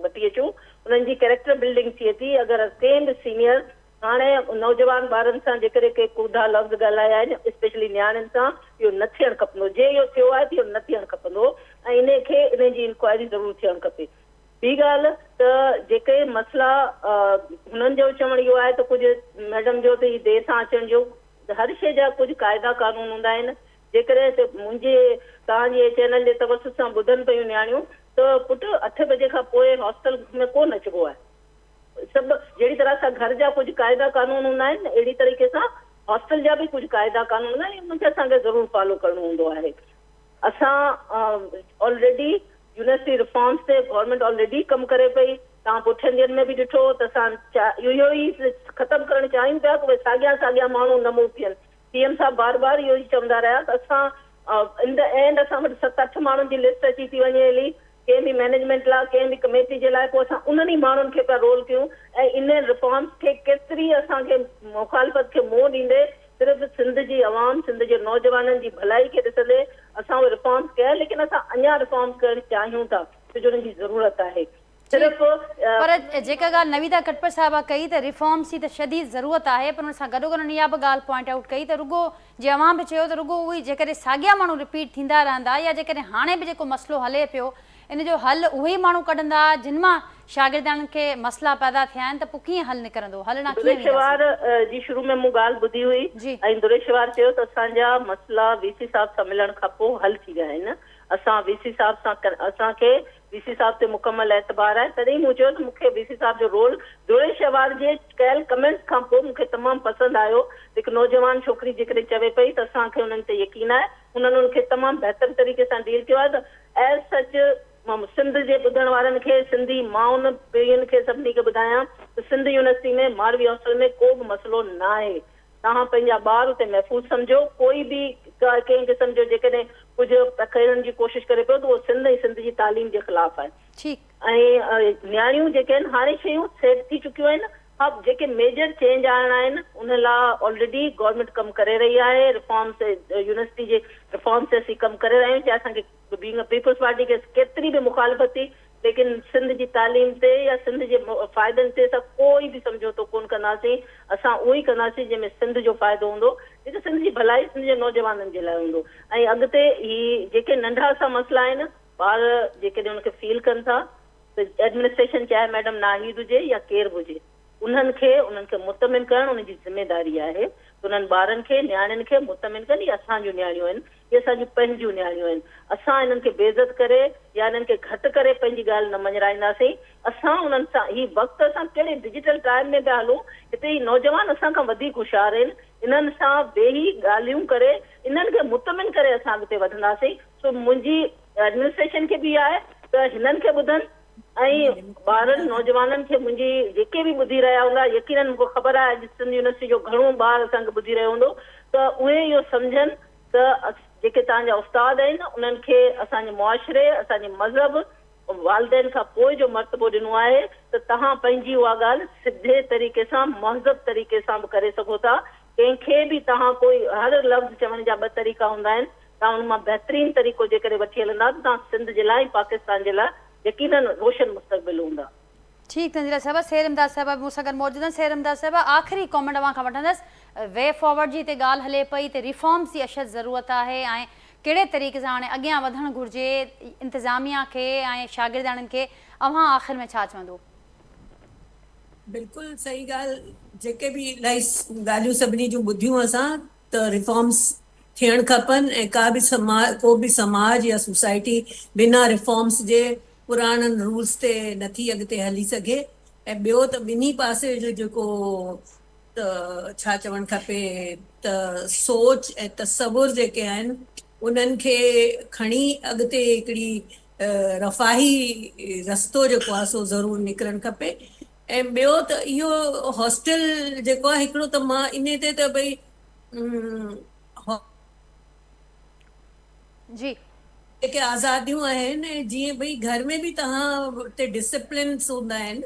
وٺي اچون، انهن جي ڪيريڪٽر بلڊنگ ٿئي ٿي. اگر ڪنهن به سينيئر هاڻي نوجوان ٻارن سان جيڪڏهن ڪي ڪوڌا لفظ ڳالهايا آهن، اسپيشلي نياڻين سان، اهو نه ٿيڻ کپندو. جي اهو ٿيو آهي ته اهو نه ٿيڻ کپندو ۽ انهي کي انهي جي انڪوائري ضرور ٿيڻ کپي. ٻي ڳالهه ته جيڪي مسئلا هنن جو چوڻ اهو آهي ته ڪجهه ميڊم جو ته هي دير سان اچڻ جو هر شيء جا ڪجهه قاعدا قانون هوندا آهن، جيڪڏهن ته منهنجي توهان جي چينل جي توسط سان ٻڌن پيون نياڻيون ته پٽ اٺ بجي کان پوء هاسٽل ۾ ڪونه اچبو آهي. سڀ جهڙي طرح سان گهر جا ڪجهه قاعدا قانون هوندا آهن اهڙي طريقي سان هاسٽل جا به ڪجهه قاعدا قانون هوندا آهن انهن کي اسان کي ضرور فالو ڪرڻو هوندو آهي. اسان آلريڊي يونيورسٽي ريفارمز تي گورنمينٽ آلريڊي ڪم ڪري پئي، توهان پٺين ڏينهن ۾ به ڏٺو ته اسان اهو ئي ختم ڪرڻ چاهيون پيا ته اهي ساڳيا ساڳيا ماڻهو نه موو ٿين. سي ايم صاحب بار بار اهو ئي چوندا رهيا ته اسان ان the and اسان وٽ ست اٺ ماڻهن جي لسٽ اچي ٿي وڃي هلي ڪنهن به مئنيجمينٽ لاء ڪنهن به ڪميٽي جي لاء پوء اسان انهن ئي ماڻهن کي پيا رول ڪيون ۽ انهن ريفارمز کي ڪيتري اسان کي مخالفت کي منهن ڏيندي صرف سنڌ جي عوام، سنڌ جي نوجوانن جي ڀلائي کي ڏسندي اسان اهي ريفارمز ڪيا ليڪن اسان اڃا ريفارمز ڪرڻ چاهيون ٿا ڇو جو انهن جي ضرورت آهي صرف پر جيڪا ڳالهه نويدا ڪٽپر صاحبه ڪئي ته ريفارمز جي ته شديد ضرورت آهي پر ان سان گڏوگڏ هن اها به ڳالهه پوائنٽ آئوٽ ڪئي ته رڳو جي اوهان به چيو ته رڳو اهي جيڪڏهن ساڳيا ماڻهو رپيٽ ٿيندا رهندا يا جيڪڏهن هاڻي به جيڪو مسئلو هلي پيو ان جو حل اهي ئي ماڻهو ڪڍندا جن مان شاگردياڻين کي مسئلا پيدا ٿيا آهن ته پوء ڪيئن حل نڪرندو؟ حل ڏانهن ڪيئن دريشوار وينداسين؟ جي شروع ۾ مون ڳالهه ٻڌي هئي ۽ دريشوار چيو ته اسان جا مسئلا وي سي صاحب سان ملڻ کان پوء حل ٿي ويا آهن اسان وي سي صاحب سان اسان کي وي سي صاحب تي مڪمل اعتبار آهي تڏهن ئي مون چيو ته مون کي وي سي صاحب جو رول دريشوار جي ڪيل ڪمينٽس کان پوء مون کي تمام پسند آيو ته هڪ نوجوان ڇوڪري جيڪڏهن چوي پئي ته اسان کي انهن تي يقين آهي انهن ان کي تمام بهتر طريقي سان ڊيل ڪيو آهي ته ايز سچ مان سنڌ جي ٻڌڻ وارن کي سنڌي مائن پيئن کي سڀني کي ٻڌايان ته سنڌ يونيورسٽي ۾ ماروي هاسٽل ۾ ڪو به مسئلو ناهي توهان پنهنجا ٻار اتي محفوظ سمجهو ڪوئي به ڪنهن قسم جو جيڪڏهن ڪجهه پکيڙڻ جي ڪوشش ڪري پيو ته اهو سنڌ ۽ سنڌ جي تعليم جي خلاف آهي ٺيڪ. ۽ نياڻيون جيڪي آهن هاڻي شيون سيٽ ٿي چڪيون آهن ها جيڪي ميجر چينج آڻڻا آهن ان لا آلريڊي گورنمينٽ ڪم ڪري رهي آهي ريفارمز يونيورسٽي جي ريفارمز تي اسين ڪم ڪري رهيا آهيون چاهي اسان کي بينگ ا پيپلز پارٽي کي ڪيتري به مخالفت ٿي ليڪن سنڌ جي تعليم تي يا سنڌ جي فائدن تي اسان ڪوئي به سمجهوتو ڪون ڪنداسين اسان اهو ئي ڪنداسين جنهن ۾ سنڌ جو فائدو هوندو جيڪو سنڌ جي ڀلائي سنڌ جي نوجوانن جي لاء هوندو ۽ اڳتي هي جيڪي ننڍا سا مسئلا آهن ٻار جيڪڏهن ان کي فيل ڪن ٿا ته ايڊمنسٽريشن چاهي ميڊم ناهيد هجي يا ڪير به هجي انهن کي انهن کي مطمئن ڪرڻ انهن جي ذميداري آهي ته ته انهن ٻارن کي، نياڻين کي مطمئن ڪن اهي اسان جون نياڻيون آهن، اهي اسان جون پنهنجون نياڻيون آهن، اسان انهن کي بي عزت ڪري يا انهن کي گهٽ ڪري پنهنجي ڳالهه نه مڃرائينداسين، اسان انهن سان هي وقت اسان ڪهڙي ڊجيٽل ٽائيم ۾ پيا هلون، هتي هي نوجوان اسان کان وڌيڪ هوشيار آهن، انهن سان ويهي ڳالهيون ڪري انهن کي مطمئن ڪري اسان اڳتي وڌنداسين، سو منهنجي ايڊمنسٽريشن کي به اها آهي ته هنن کي ٻڌن ۽ ٻارن نوجوانن کي منهنجي جيڪي به ٻڌي رهيا هوندا يقينن مون کي خبر آهي اڄ سنڌ يونيورسٽي جو گهڻو ٻار اسان کي ٻڌي رهيو هوندو ته اهي اهو سمجهن ته جيڪي توهان جا استاد آهن انهن کي اسان جي معاشري اسان جي مذهب والدين کان پوء جو مرتبو ڏنو آهي ته توهان پنهنجي اها ڳالهه سڌي طريقي سان مهذب طريقي سان به ڪري سگهو ٿا ڪنهن کي به توهان ڪوئي هر لفظ چوڻ جا ٻه طريقا هوندا آهن توهان ان مان بهترين طريقو جيڪڏهن وٺي هلندا ته توهان سنڌ جي لاء ۽ پاڪستان جي لاء يقينن روشن مستقبل هوندا. ٺيڪ تنزيله صاحبه سير امداد صاحبه به مون سان گڏ موجود آهن سير امداد صاحبه آخري ڪامينٽ اوهان کان وٺندس وي فارورڊ جي هتي ڳالهه هلي پئي ته ريفارمز جي اشد ضرورت آهي ۽ ڪهڙي طريقي سان هاڻي اڳيان وڌڻ گهرجي انتظاميا کي ۽ شاگردياڻين کي اوهان آخر ۾ ڇا چوندو. بلڪل صحيح ڳالهه جيڪي به الاهي ڳالهيون سڀني جون ٻڌيون اسان ته ريفارمز ٿيڻ کپن ۽ ڪا به سما ڪو به سماج يا سوسائٽي بنا ريفارمز جي پراڻن رولز تي نٿي اڳتي هلي سگهي ۽ ٻيو ته ٻنهي پاسي جو جيڪو ته ڇا چوڻ کپي ته سوچ ۽ تصور جيڪي آهن انهن کي کڻي اڳتي هڪڙي رفاهي رستو جيڪو آهي سو ضرور نڪرڻ کپي ۽ ٻيو ته اهو هاسٽل جيڪو آهي هڪڙو ته مان انهي تي ته ڀئي جي. جيڪي آزاديون آهن ۽ جيئن ڀئي گهر ۾ به توهان تي ڊسپلنس هوندا آهن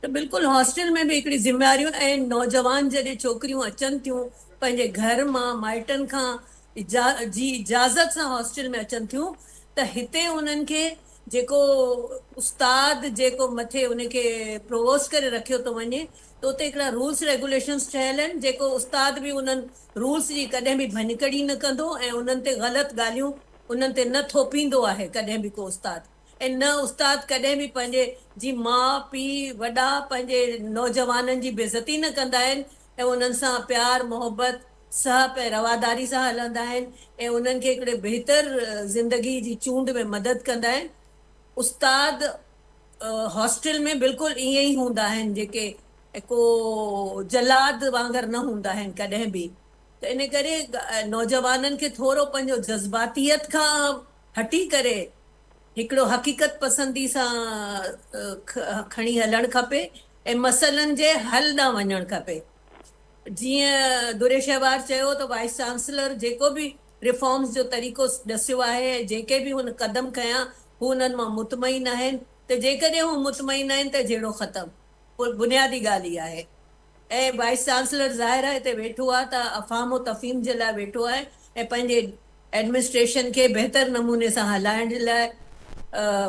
ته بلڪل هاسٽل ۾ به هڪڙي ذميواريون ۽ نوجوان جڏهن ڇوڪريون اچن ٿيون پنهنجي گهر مان مائٽن کان جي اجازت سان هاسٽل ۾ اچن ٿيون ته هتي انهن کي جيڪو استاد جيڪو مٿي ان کي پرووسٽ ڪري رکيو ٿو وڃي ته اتي هڪڙا رولس ريگوليشنس ٺهيل آهن جيڪو استاد به انهن رولس جي ڪڏهن به ڀڃڪڙي نه ڪندو ۽ انهن تي غلط ڳالهيون انهن تي نه ٿوپيندو آهي ڪڏهن به ڪو استاد ۽ نه استاد ڪڏهن به پنهنجي جي ماء پيء وڏا پنهنجي نوجوانن جي بيعزتي نه ڪندا آهن ۽ انهن سان پيار محبت سهپ ۽ رواداري سان هلندا آهن ۽ انهن کي هڪڙي بهتر زندگي جي چونڊ ۾ مدد ڪندا آهن. استاد هاسٽل ۾ بلڪل ائين ئي هوندا آهن جيڪي ڪو جلاد وانگر نه هوندا آهن ڪڏهن به ته ان ڪري نوجوانن کي ٿورو پنهنجو جذباتيت کان هٽي ڪري هڪڙو حقيقت پسندي سان کڻي هلڻ کپي ۽ مسئلن جي حل ڏانهن وڃڻ کپي. جيئن دري شهوار چيو ته وائيس چانسلر جيڪو به ريفارمز جو طريقو ڏسيو آهي ۽ جيڪي به هن قدم کنيا هو انهن مان مطمئن آهن ته جيڪڏهن هو مطمئن آهن ته جهيڙو ختم بنيادي ڳالهه اها آهي ۽ وائيس چانسلر ظاهر آهي هتي ويٺو آهي ته افهام و تفهيم جي لاء ويٺو آهي ۽ پنهنجي ايڊمنسٽريشن کي بهتر نموني سان هلائڻ جي لاء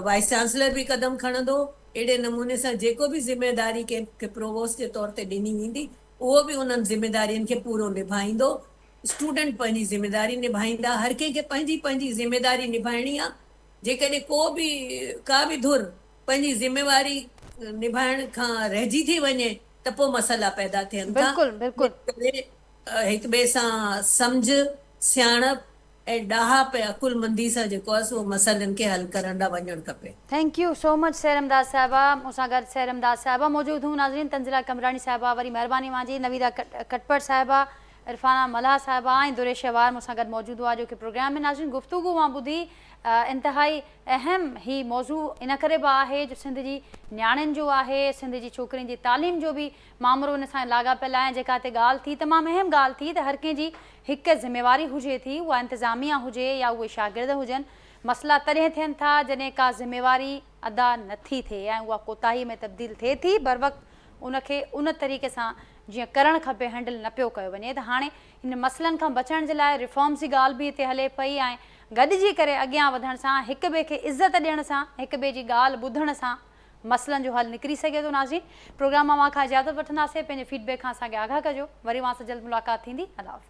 وائيس چانسلر به قدم کڻندو. اهڙي نموني سان جيڪو به ذميواري ڪنهن کي پرووسٽ جي طور تي ڏني ويندي اهو به انهن ذميدارين کي پورو نڀائيندو. اسٽوڊنٽ پنهنجي ذميداري نڀائيندا. هر ڪنهن کي پنهنجي پنهنجي ذميداري نڀائڻي آ. جيڪڏهن ڪو به ڪا به ڌر پنهنجي ذميواري نڀائڻ کان رهجي ٿي وڃي ته پوء مسئلا پيدا ٿين ٿا. بلڪل بلڪل. ان ڪري هڪ ٻئي سان سمجهه، سياڻپ ۽ ڏاهپ ۽ عقلمندي سان جيڪو آهي سو مسئلن کي حل ڪرڻ ڏانهن وڃڻ کپي. Thank you so much Sehar Imdad صاحبه مون سان گڏ سحر امداد صاحبه موجود هيون ناظرين تنزيله قمبراڻي صاحبه وري مهرباني اوهان جي نويده ڪٽپر صاحبه عرفانه ملاح صاحبه ۽ دريش شهوار مون سان گڏ موجود هئا اڄوڪي پروگرام ۾ ناظرين گفتگو اوهان ٻڌي انتهائي اهم هي موضوع ان ڪري به آهي جو سنڌ جي نياڻين جو آهي سنڌ جي ڇوڪرين جي تعليم جو به مامرو ان سان لاڳاپيل آهي ۽ جيڪا هتي ڳالهه ٿي تمام اهم ڳالهه ٿي ته هر ڪنهن جي هڪ ذميواري هجي ٿي اها انتظاميا هجي يا اهي شاگرد هجن مسئلا تڏهن ٿين ٿا جڏهن ڪا ذميواري ادا نه ٿي ٿئي ۽ اها ڪوتاهي ۾ تبديل ٿئي ٿي بروقت ان کي ان طريقي سان جيئن ڪرڻ کپي هينڊل نه پيو ڪيو وڃي ته هاڻي ان مسئلن کان بچڻ جي لاء ريفارمز جي ڳالهه به هتي هلي پئي ۽ گڏجي ڪري اڳيان وڌڻ سان هڪ ٻئي کي عزت ڏيڻ سان هڪ ٻئي جي ڳالهه ٻڌڻ سان مسئلن جو حل نڪري سگهي ٿو ناظرين پروگرام مان اوهان کان اجازت وٺنداسين پنهنجي فيڊ بيڪ کان اسان کي آگاهه ڪجو وري اوهان سان جلد ملاقات ٿيندي الله حافظ.